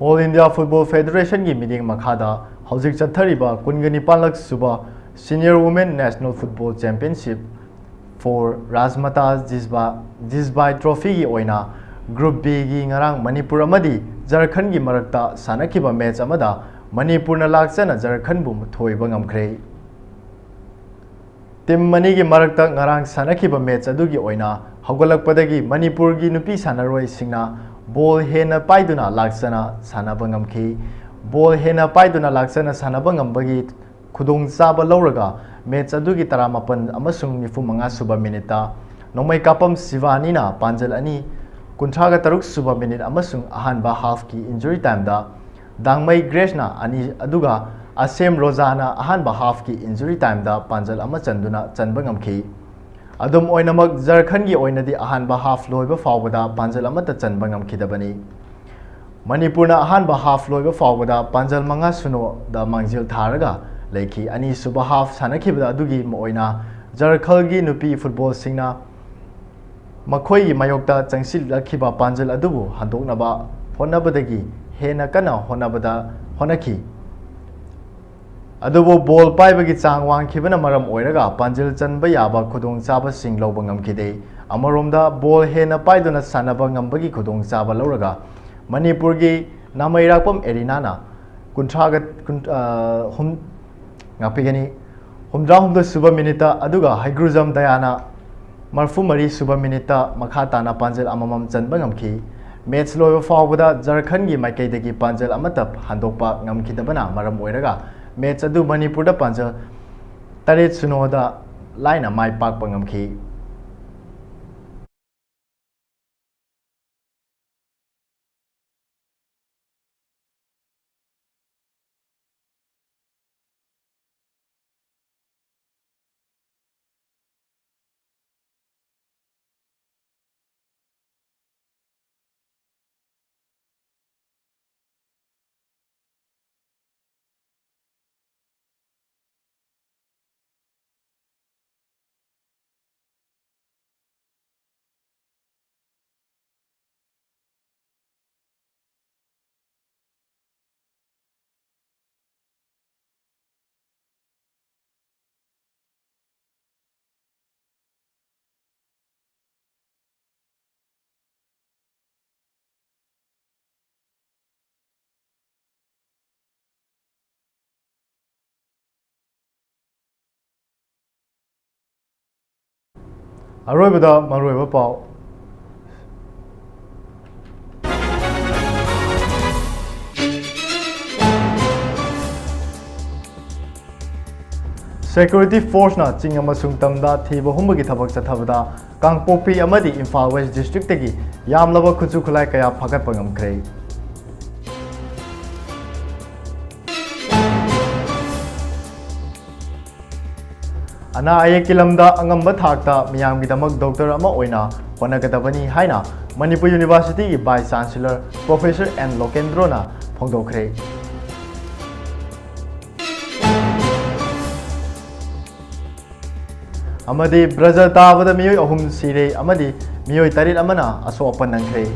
All India Football Federationꯒꯤ ꯃꯤꯠꯌꯦꯡ ꯃꯈꯥꯗ ꯍꯧꯖꯤꯛ ꯆꯠꯊꯔꯤꯕ ꯀꯨꯟꯒ ꯅꯤꯄꯥꯟꯂꯛ ꯁꯨꯕ Senior Women National Football Championship for Rajmata Jizba, Jizbai Trophyꯒꯤ ꯑꯣꯏꯅ Group Bꯒꯤ ꯉꯔꯥꯡ ꯃꯅꯤꯄꯨꯔ ꯑꯃꯗꯤ ꯖꯔꯈꯟꯒꯤ ꯃꯔꯛꯇ ꯁꯥꯟꯅꯈꯤꯕ match ꯑꯃꯗ ꯃꯅꯤꯄꯨꯔꯅ ꯂꯥꯛꯆꯅ ꯖꯔꯈꯟꯕꯨ ꯊꯣꯏꯕ ꯉꯝꯈ꯭ꯔꯦ꯫ Team ꯑꯅꯤꯒꯤ ꯃꯔꯛꯇ ꯉꯔꯥꯡ ꯁꯥꯟꯅꯈꯤꯕ match ꯑꯗꯨꯒꯤ ꯑꯣꯏꯅ ꯍꯧꯒꯠꯂꯛꯄꯗꯒꯤ ꯃꯅꯤꯄꯨꯔꯒꯤ ꯅꯨꯄꯤ ꯁꯥꯟꯅꯔꯣꯏꯁꯤꯡꯅ ball ꯍꯦꯟꯅ ꯄꯥꯏꯗꯨꯅ ꯂꯥꯛꯆꯅ ꯁꯥꯟꯅꯕ ꯉꯝꯈꯤ꯫ Ball ꯍꯦꯟꯅ ꯄꯥꯏꯗꯨꯅ ꯂꯥꯛꯆꯅ ꯁꯥꯟꯅꯕ ꯉꯝꯕꯒꯤ ꯈꯨꯗꯣꯡꯆꯥꯕ ꯂꯧꯔꯒ match ꯑꯗꯨꯒꯤ ꯇꯔꯥꯃꯥꯄꯟ ꯑꯃꯁꯨꯡ ꯅꯤꯐꯨ ꯃꯉꯥ ꯁꯨꯕ minuteꯇ ꯅꯣꯡꯃꯩ ꯀꯥꯞꯄꯝ ꯁꯤꯕꯥꯅꯤꯅ ꯄꯥꯟꯖꯜ ꯑꯅꯤ, ꯀꯨꯟꯊ꯭ꯔꯥꯒ ꯇꯔꯨꯛ ꯁꯨꯕ minute ꯑꯃꯁꯨꯡ ꯑꯍꯥꯟꯕ halfꯀꯤ injury timeꯗ ꯗꯥꯡꯃꯩ ꯒ꯭ꯔꯦꯁꯅ ꯑꯅꯤ, ꯑꯗꯨꯒ ꯑꯁꯦꯝ ꯔꯣꯖꯥꯅ ꯑꯍꯥꯟꯕ halfꯀꯤ injury timeꯗ ꯄꯥꯟꯖꯜ ꯑꯃ ꯆꯟꯗꯨꯅ ꯆꯟꯕ ꯉꯝꯈꯤ꯫ ꯑꯗꯨꯝ ꯑꯣꯏꯅꯃꯛ, ꯖꯔꯈꯟꯒꯤ ꯑꯣꯏꯅꯗꯤ ꯑꯍꯥꯟꯕ half ꯂꯣꯏꯕ ꯐꯥꯎꯕꯗ ꯄꯥꯟꯖꯜ ꯑꯃꯠꯇ ꯆꯟꯕ ꯉꯝꯈꯤꯗꯕꯅꯤ꯫ ꯃꯅꯤꯄꯨꯔꯅ ꯑꯍꯥꯟꯕ half ꯂꯣꯏꯕ ꯐꯥꯎꯕꯗ ꯄꯥꯟꯖꯜ ꯃꯉꯥ ꯁꯨꯅꯣꯗ ꯃꯥꯡꯖꯤꯜ ꯊꯥꯔꯒ ꯂꯩꯈꯤ꯫ ꯑꯅꯤꯁꯨꯕ half ꯁꯥꯟꯅꯈꯤꯕ ꯑꯗꯨꯒꯤ ꯑꯣꯏꯅ ꯖꯔꯈꯜꯒꯤ ꯅꯨꯄꯤ footballꯁꯤꯡꯅ ꯃꯈꯣꯏꯒꯤ ꯃꯥꯌꯣꯛꯇ ꯆꯪꯁꯤꯜꯂꯛꯈꯤꯕ ꯄꯥꯟꯖꯜ ꯑꯗꯨꯕꯨ ꯍꯟꯗꯣꯛꯅꯕ ꯍꯣꯠꯅꯕꯗꯒꯤ ꯍꯦꯟꯅ ꯀꯟꯅ ꯍꯣꯠꯅꯕꯗ ꯍꯣꯠꯅꯈꯤ꯫ ꯑꯗꯨꯕꯨ ball ꯄꯥꯏꯕꯒꯤ ꯆꯥꯡ ꯋꯥꯡꯈꯤꯕꯅ ꯃꯔꯝ ꯑꯣꯏꯔꯒ ꯄꯥꯟꯖꯤꯜ ꯆꯟꯕ ꯌꯥꯕ ꯈꯨꯗꯣꯡꯆꯥꯕꯁꯤꯡ ꯂꯧꯕ ꯉꯝꯈꯤꯗꯦ꯫ ꯑꯃꯔꯣꯝꯗ, ball ꯍꯦꯟꯅ ꯄꯥꯏꯗꯨꯅ ꯁꯥꯟꯅꯕ ꯉꯝꯕꯒꯤ ꯈꯨꯗꯣꯡꯆꯥꯕ ꯂꯧꯔꯒ ꯃꯅꯤꯄꯨꯔꯒꯤ ꯅꯥꯃꯩꯔꯥꯛꯄꯝ ꯑꯦꯔꯤꯅꯥꯅ ꯀꯨꯟꯊ꯭ꯔꯥꯒ, ꯀꯨꯟ-, ꯑ, ꯍꯨꯝ-, ꯉꯥꯛꯄꯤꯒꯅꯤ, ꯍꯨꯝꯗ꯭ꯔꯥꯍꯨꯝꯗꯣꯏ ꯁꯨꯕ minuteꯇ, ꯑꯗꯨꯒ ꯍꯩꯒ꯭ꯔꯨꯖꯝ ꯗꯌꯥꯅ ꯃꯔꯐꯨ ꯃꯔꯤ ꯁꯨꯕ minuteꯇ ꯃꯈꯥ ꯇꯥꯅ ꯄꯥꯟꯖꯜ ꯑꯃꯃꯝ ꯆꯟꯕ ꯉꯝꯈꯤ꯫ Match ꯂꯣꯏꯕ ꯐꯥꯎꯕꯗ ꯖꯔꯈꯟꯒꯤ ꯃꯥꯏꯀꯩꯗꯒꯤ ꯄꯥꯟꯖꯜ ꯑꯃꯠꯇ ꯍꯟꯗꯣꯛꯄ ꯉꯝꯈꯤꯗꯕꯅ ꯃꯔꯝ ꯑꯣꯏꯔꯒ match ꯑꯗꯨ ꯃꯅꯤꯄꯨꯔꯗ ꯄꯥꯟꯖꯜ ꯇꯔꯦꯠ ꯁꯨꯅꯣꯗ ꯂꯥꯏꯅ ꯃꯥꯏ ꯄꯥꯛꯄ ꯉꯝꯈꯤ꯫ ꯑꯔꯣꯏꯕꯗ ꯃꯔꯨꯑꯣꯏꯕ ꯄꯥꯎ꯫ Security forceꯅ ꯆꯤꯡ ꯑꯃꯁꯨꯡ ꯇꯝꯗ ꯊꯤꯕ ꯍꯨꯝꯕꯒꯤ ꯊꯕꯛ ꯆꯠꯊꯕꯗ ꯀꯥꯡꯄꯣꯛꯄꯤ ꯑꯃꯗꯤ ꯏꯝꯐꯥꯜ ꯋꯦꯁ ꯗꯤꯁꯇ꯭ꯔꯤꯛꯇꯒꯤ ꯌꯥꯝꯂꯕ ꯈꯨꯠꯁꯨ ꯈꯨꯠꯂꯥꯏ ꯀꯌꯥ ꯐꯥꯒꯠꯄ ꯉꯝꯈ꯭ꯔꯦ꯫ ꯑꯅꯥ ꯑꯌꯦꯛꯀꯤ ꯂꯝꯗ ꯑꯉꯝꯕ ꯊꯥꯛꯇ ꯃꯤꯌꯥꯝꯒꯤꯗꯃꯛ ꯗꯣꯛꯇꯔ ꯑꯃ ꯑꯣꯏꯅ ꯍꯣꯠꯅꯒꯗꯕꯅꯤ ꯍꯥꯏꯅ ꯃꯅꯤꯄꯨꯔ ꯌꯨꯅꯤꯚꯔꯁꯤꯇꯤꯒꯤ ꯚꯥꯏꯁ ꯆꯥꯟꯁꯦꯂꯔ ꯄ꯭ꯔꯣꯐꯦꯁꯔ ꯑꯦꯟ ꯂꯣꯀꯦꯟꯗ꯭ꯔꯣꯅ ꯐꯣꯡꯗꯣꯛꯈ꯭ꯔꯦ꯫ ꯑꯃꯗꯤ ꯕ꯭ꯔꯖ ꯇꯥꯕꯗ ꯃꯤꯑꯣꯏ ꯑꯍꯨꯝ ꯁꯤꯔꯦ ꯑꯃꯗꯤ ꯃꯤꯑꯣꯏ ꯇꯔꯦꯠ ꯑꯃꯅ ꯑꯁꯣꯛ ꯑꯄꯟ ꯅꯪꯈ꯭ꯔꯦ꯫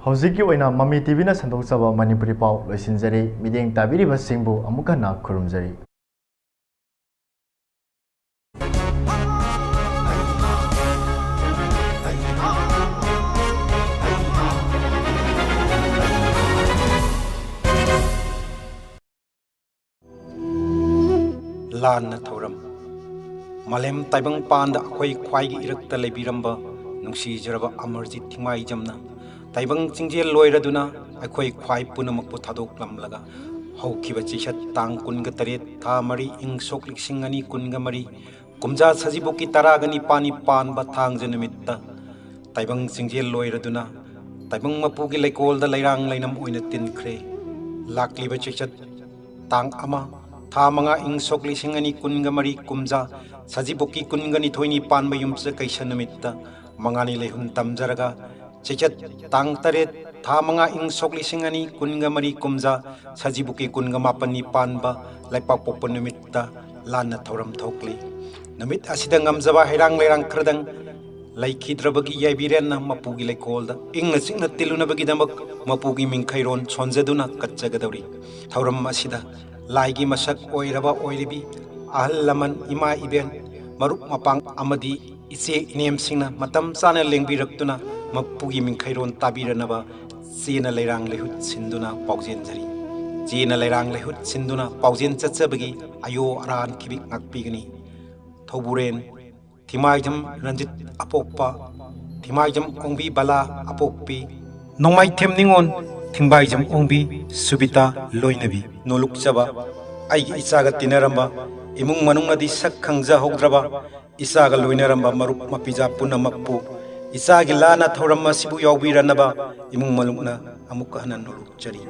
ꯍꯧꯖꯤꯛꯀꯤ ꯑꯣꯏꯅ ꯃꯃꯤ ꯇꯤꯚꯤꯅ ꯁꯟꯗꯣꯛꯆꯕ ꯃꯅꯤꯄꯨꯔꯤ ꯄꯥꯎ ꯂꯣꯏꯁꯤꯟꯖꯔꯦ꯫ ꯃꯤꯠꯌꯦꯡ ꯇꯥꯕꯤꯔꯤꯕꯁꯤꯡꯕꯨ ꯑꯃꯨꯛ ꯍꯟꯅ ꯈꯨꯔꯨꯝꯖꯔꯤ꯫ ꯂꯥꯟꯅ ꯊꯧꯔꯝ꯫ ꯃꯥꯂꯦꯝ ꯇꯥꯏꯕꯪ ꯄꯥꯟꯗ ꯑꯩꯈꯣꯏ ꯈ꯭ꯋꯥꯏꯒꯤ ꯏꯔꯛꯇ ꯂꯩꯕꯤꯔꯝꯕ ꯅꯨꯡꯁꯤꯖꯔꯕ ꯑꯃꯔꯖꯤꯠ ꯊꯤꯡꯃꯥꯏꯖꯝꯅ ꯇꯥꯏꯕꯪ ꯆꯤꯡꯖꯦꯜ ꯂꯣꯏꯔꯗꯨꯅ ꯑꯩꯈꯣꯏ ꯈ꯭ꯋꯥꯏ ꯄꯨꯝꯅꯃꯛꯄꯨ ꯊꯥꯗꯣꯛꯂꯝꯂꯒ ꯍꯧꯈꯤꯕ ꯆꯩꯆꯠ ꯇꯥꯡ ꯀꯨꯟꯒ ꯇꯔꯦꯠ ꯊꯥ ꯃꯔꯤ ꯏꯪ ꯁꯣꯛ ꯂꯤꯁꯤꯡ ꯑꯅꯤ ꯀꯨꯟꯒ ꯃꯔꯤ ꯀꯨꯝꯖꯥ ꯁꯖꯤꯕꯨꯒꯤ ꯇꯔꯥꯒ ꯅꯤꯄꯥꯟꯅꯤ ꯄꯥꯟꯕ ꯊꯥꯡꯖ ꯅꯨꯃꯤꯠꯇ ꯇꯥꯏꯕꯪ ꯆꯤꯡꯖꯦꯜ ꯂꯣꯏꯔꯗꯨꯅ ꯇꯥꯏꯕꯪ ꯃꯄꯨꯒꯤ ꯂꯩꯀꯣꯜꯗ ꯂꯩꯔꯥꯡ ꯂꯩꯅꯝ ꯑꯣꯏꯅ ꯇꯤꯟꯈ꯭ꯔꯦ꯫ ꯂꯥꯛꯂꯤꯕ ꯆꯩꯆꯠ ꯇꯥꯡ ꯑꯃ, ꯊꯥ ꯃꯉꯥ, ꯏꯪ ꯁꯣꯛ ꯂꯤꯁꯤꯡ ꯑꯅꯤ ꯀꯨꯟꯒ ꯃꯔꯤ ꯀꯨꯝꯖꯥ ꯁꯖꯤꯕꯨꯒꯤ ꯀꯨꯟꯒ ꯅꯤꯊꯣꯏꯅꯤ ꯄꯥꯟꯕ ꯌꯨꯝꯁꯀꯩꯁ ꯅꯨꯃꯤꯠꯇ ꯃꯉꯥꯅꯤ ꯂꯩꯍꯨꯟ ꯇꯝꯖꯔꯒ, ꯆꯩꯆꯠ ꯇꯥꯡ ꯇꯔꯦꯠ, ꯊꯥ ꯃꯉꯥ, ꯏꯪ ꯁꯣꯛ ꯂꯤꯁꯤꯡ ꯑꯅꯤ ꯀꯨꯟꯒ ꯃꯔꯤ ꯀꯨꯝꯖꯥ ꯁꯖꯤꯕꯨꯒꯤ ꯀꯨꯟꯒ ꯃꯥꯄꯟꯅꯤ ꯄꯥꯟꯕ ꯂꯩꯄꯥꯛꯄꯣꯛꯄ ꯅꯨꯃꯤꯠꯇ ꯂꯥꯟꯅ ꯊꯧꯔꯝ ꯊꯣꯛꯂꯤ꯫ ꯅꯨꯃꯤꯠ ꯑꯁꯤꯗ ꯉꯝꯖꯕ ꯍꯩꯔꯥꯡ ꯂꯩꯔꯥꯡ ꯈꯔꯗꯪ ꯂꯩꯈꯤꯗ꯭ꯔꯕꯒꯤ ꯌꯥꯏꯕꯤꯔꯦꯟꯅ ꯃꯄꯨꯒꯤ ꯂꯩꯀꯣꯜꯗ ꯏꯪꯅ ꯆꯤꯛꯅ ꯇꯤꯜꯂꯨꯅꯕꯒꯤꯗꯃꯛ ꯃꯄꯨꯒꯤ ꯃꯤꯡꯈꯩꯔꯣꯟ ꯁꯣꯟꯖꯗꯨꯅ ꯀꯠꯆꯒꯗꯧꯔꯤ꯫ ꯊꯧꯔꯝ ꯑꯁꯤꯗ ꯂꯥꯏꯒꯤ ꯃꯁꯛ ꯑꯣꯏꯔꯕ ꯑꯣꯏꯔꯤꯕꯤ ꯑꯍꯜ ꯂꯃꯟ, ꯏꯃꯥ ꯏꯕꯦꯟ, ꯃꯔꯨꯞ ꯃꯄꯥꯡ ꯑꯃꯗꯤ ꯏꯆꯦ ꯏꯅꯦꯝꯁꯤꯡꯅ ꯃꯇꯝ ꯆꯥꯅ ꯂꯦꯡꯕꯤꯔꯛꯇꯨꯅ ꯃꯄꯨꯒꯤ ꯃꯤꯡꯈꯩꯔꯣꯟ ꯇꯥꯕꯤꯔꯅꯕ ꯆꯦꯅ ꯂꯩꯔꯥꯡ ꯂꯩꯍꯨꯠ ꯁꯤꯟꯗꯨꯅ ꯄꯥꯎꯖꯦꯟꯖꯔꯤ꯫ ꯆꯦꯅ ꯂꯩꯔꯥꯡ ꯂꯩꯍꯨꯠ ꯁꯤꯟꯗꯨꯅ ꯄꯥꯎꯖꯦꯟ ꯆꯠꯆꯕꯒꯤ ꯑꯌꯣ ꯑꯔꯥꯟ ꯈꯤꯕꯤꯛ ꯉꯥꯛꯄꯤꯒꯅꯤ꯫ ꯊꯧꯕꯨꯔꯦꯟ ꯊꯤꯃꯥꯏꯖꯝ ꯔꯟꯖꯤꯠ ꯑꯄꯣꯛꯄ, ꯊꯤꯃꯥꯏꯖꯝ ꯑꯣꯡꯕꯤ ꯕꯂꯥ ꯑꯄꯣꯛꯄꯤ, ꯅꯣꯡꯃꯥꯏꯊꯦꯝ ꯅꯤꯉꯣꯟ, ꯊꯤꯡꯕꯥꯏꯖꯝ ꯑꯣꯡꯕꯤ ꯁꯨꯕꯤꯇꯥ ꯂꯣꯏꯅꯕꯤ꯫ ꯅꯣꯂꯨꯛꯆꯕ ꯑꯩꯒꯤ ꯏꯆꯥꯒ ꯇꯤꯟꯅꯔꯝꯕ, ꯏꯃꯨꯡ ꯃꯅꯨꯡꯅꯗꯤ ꯁꯛ ꯈꯪꯖꯍꯧꯗ꯭ꯔꯕ, ꯏꯆꯥꯒ ꯂꯣꯏꯅꯔꯝꯕ ꯃꯔꯨꯞ ꯃꯄꯤꯖꯥ ꯄꯨꯝꯅꯃꯛꯄꯨ ꯏꯆꯥꯒꯤ ꯂꯥꯟꯅ ꯊꯧꯔꯝ ꯑꯁꯤꯕꯨ ꯌꯥꯎꯕꯤꯔꯅꯕ ꯏꯃꯨꯡ ꯃꯅꯨꯡꯅ ꯑꯃꯨꯛ ꯍꯟꯅ ꯅꯣꯂꯨꯛꯆꯔꯤ꯫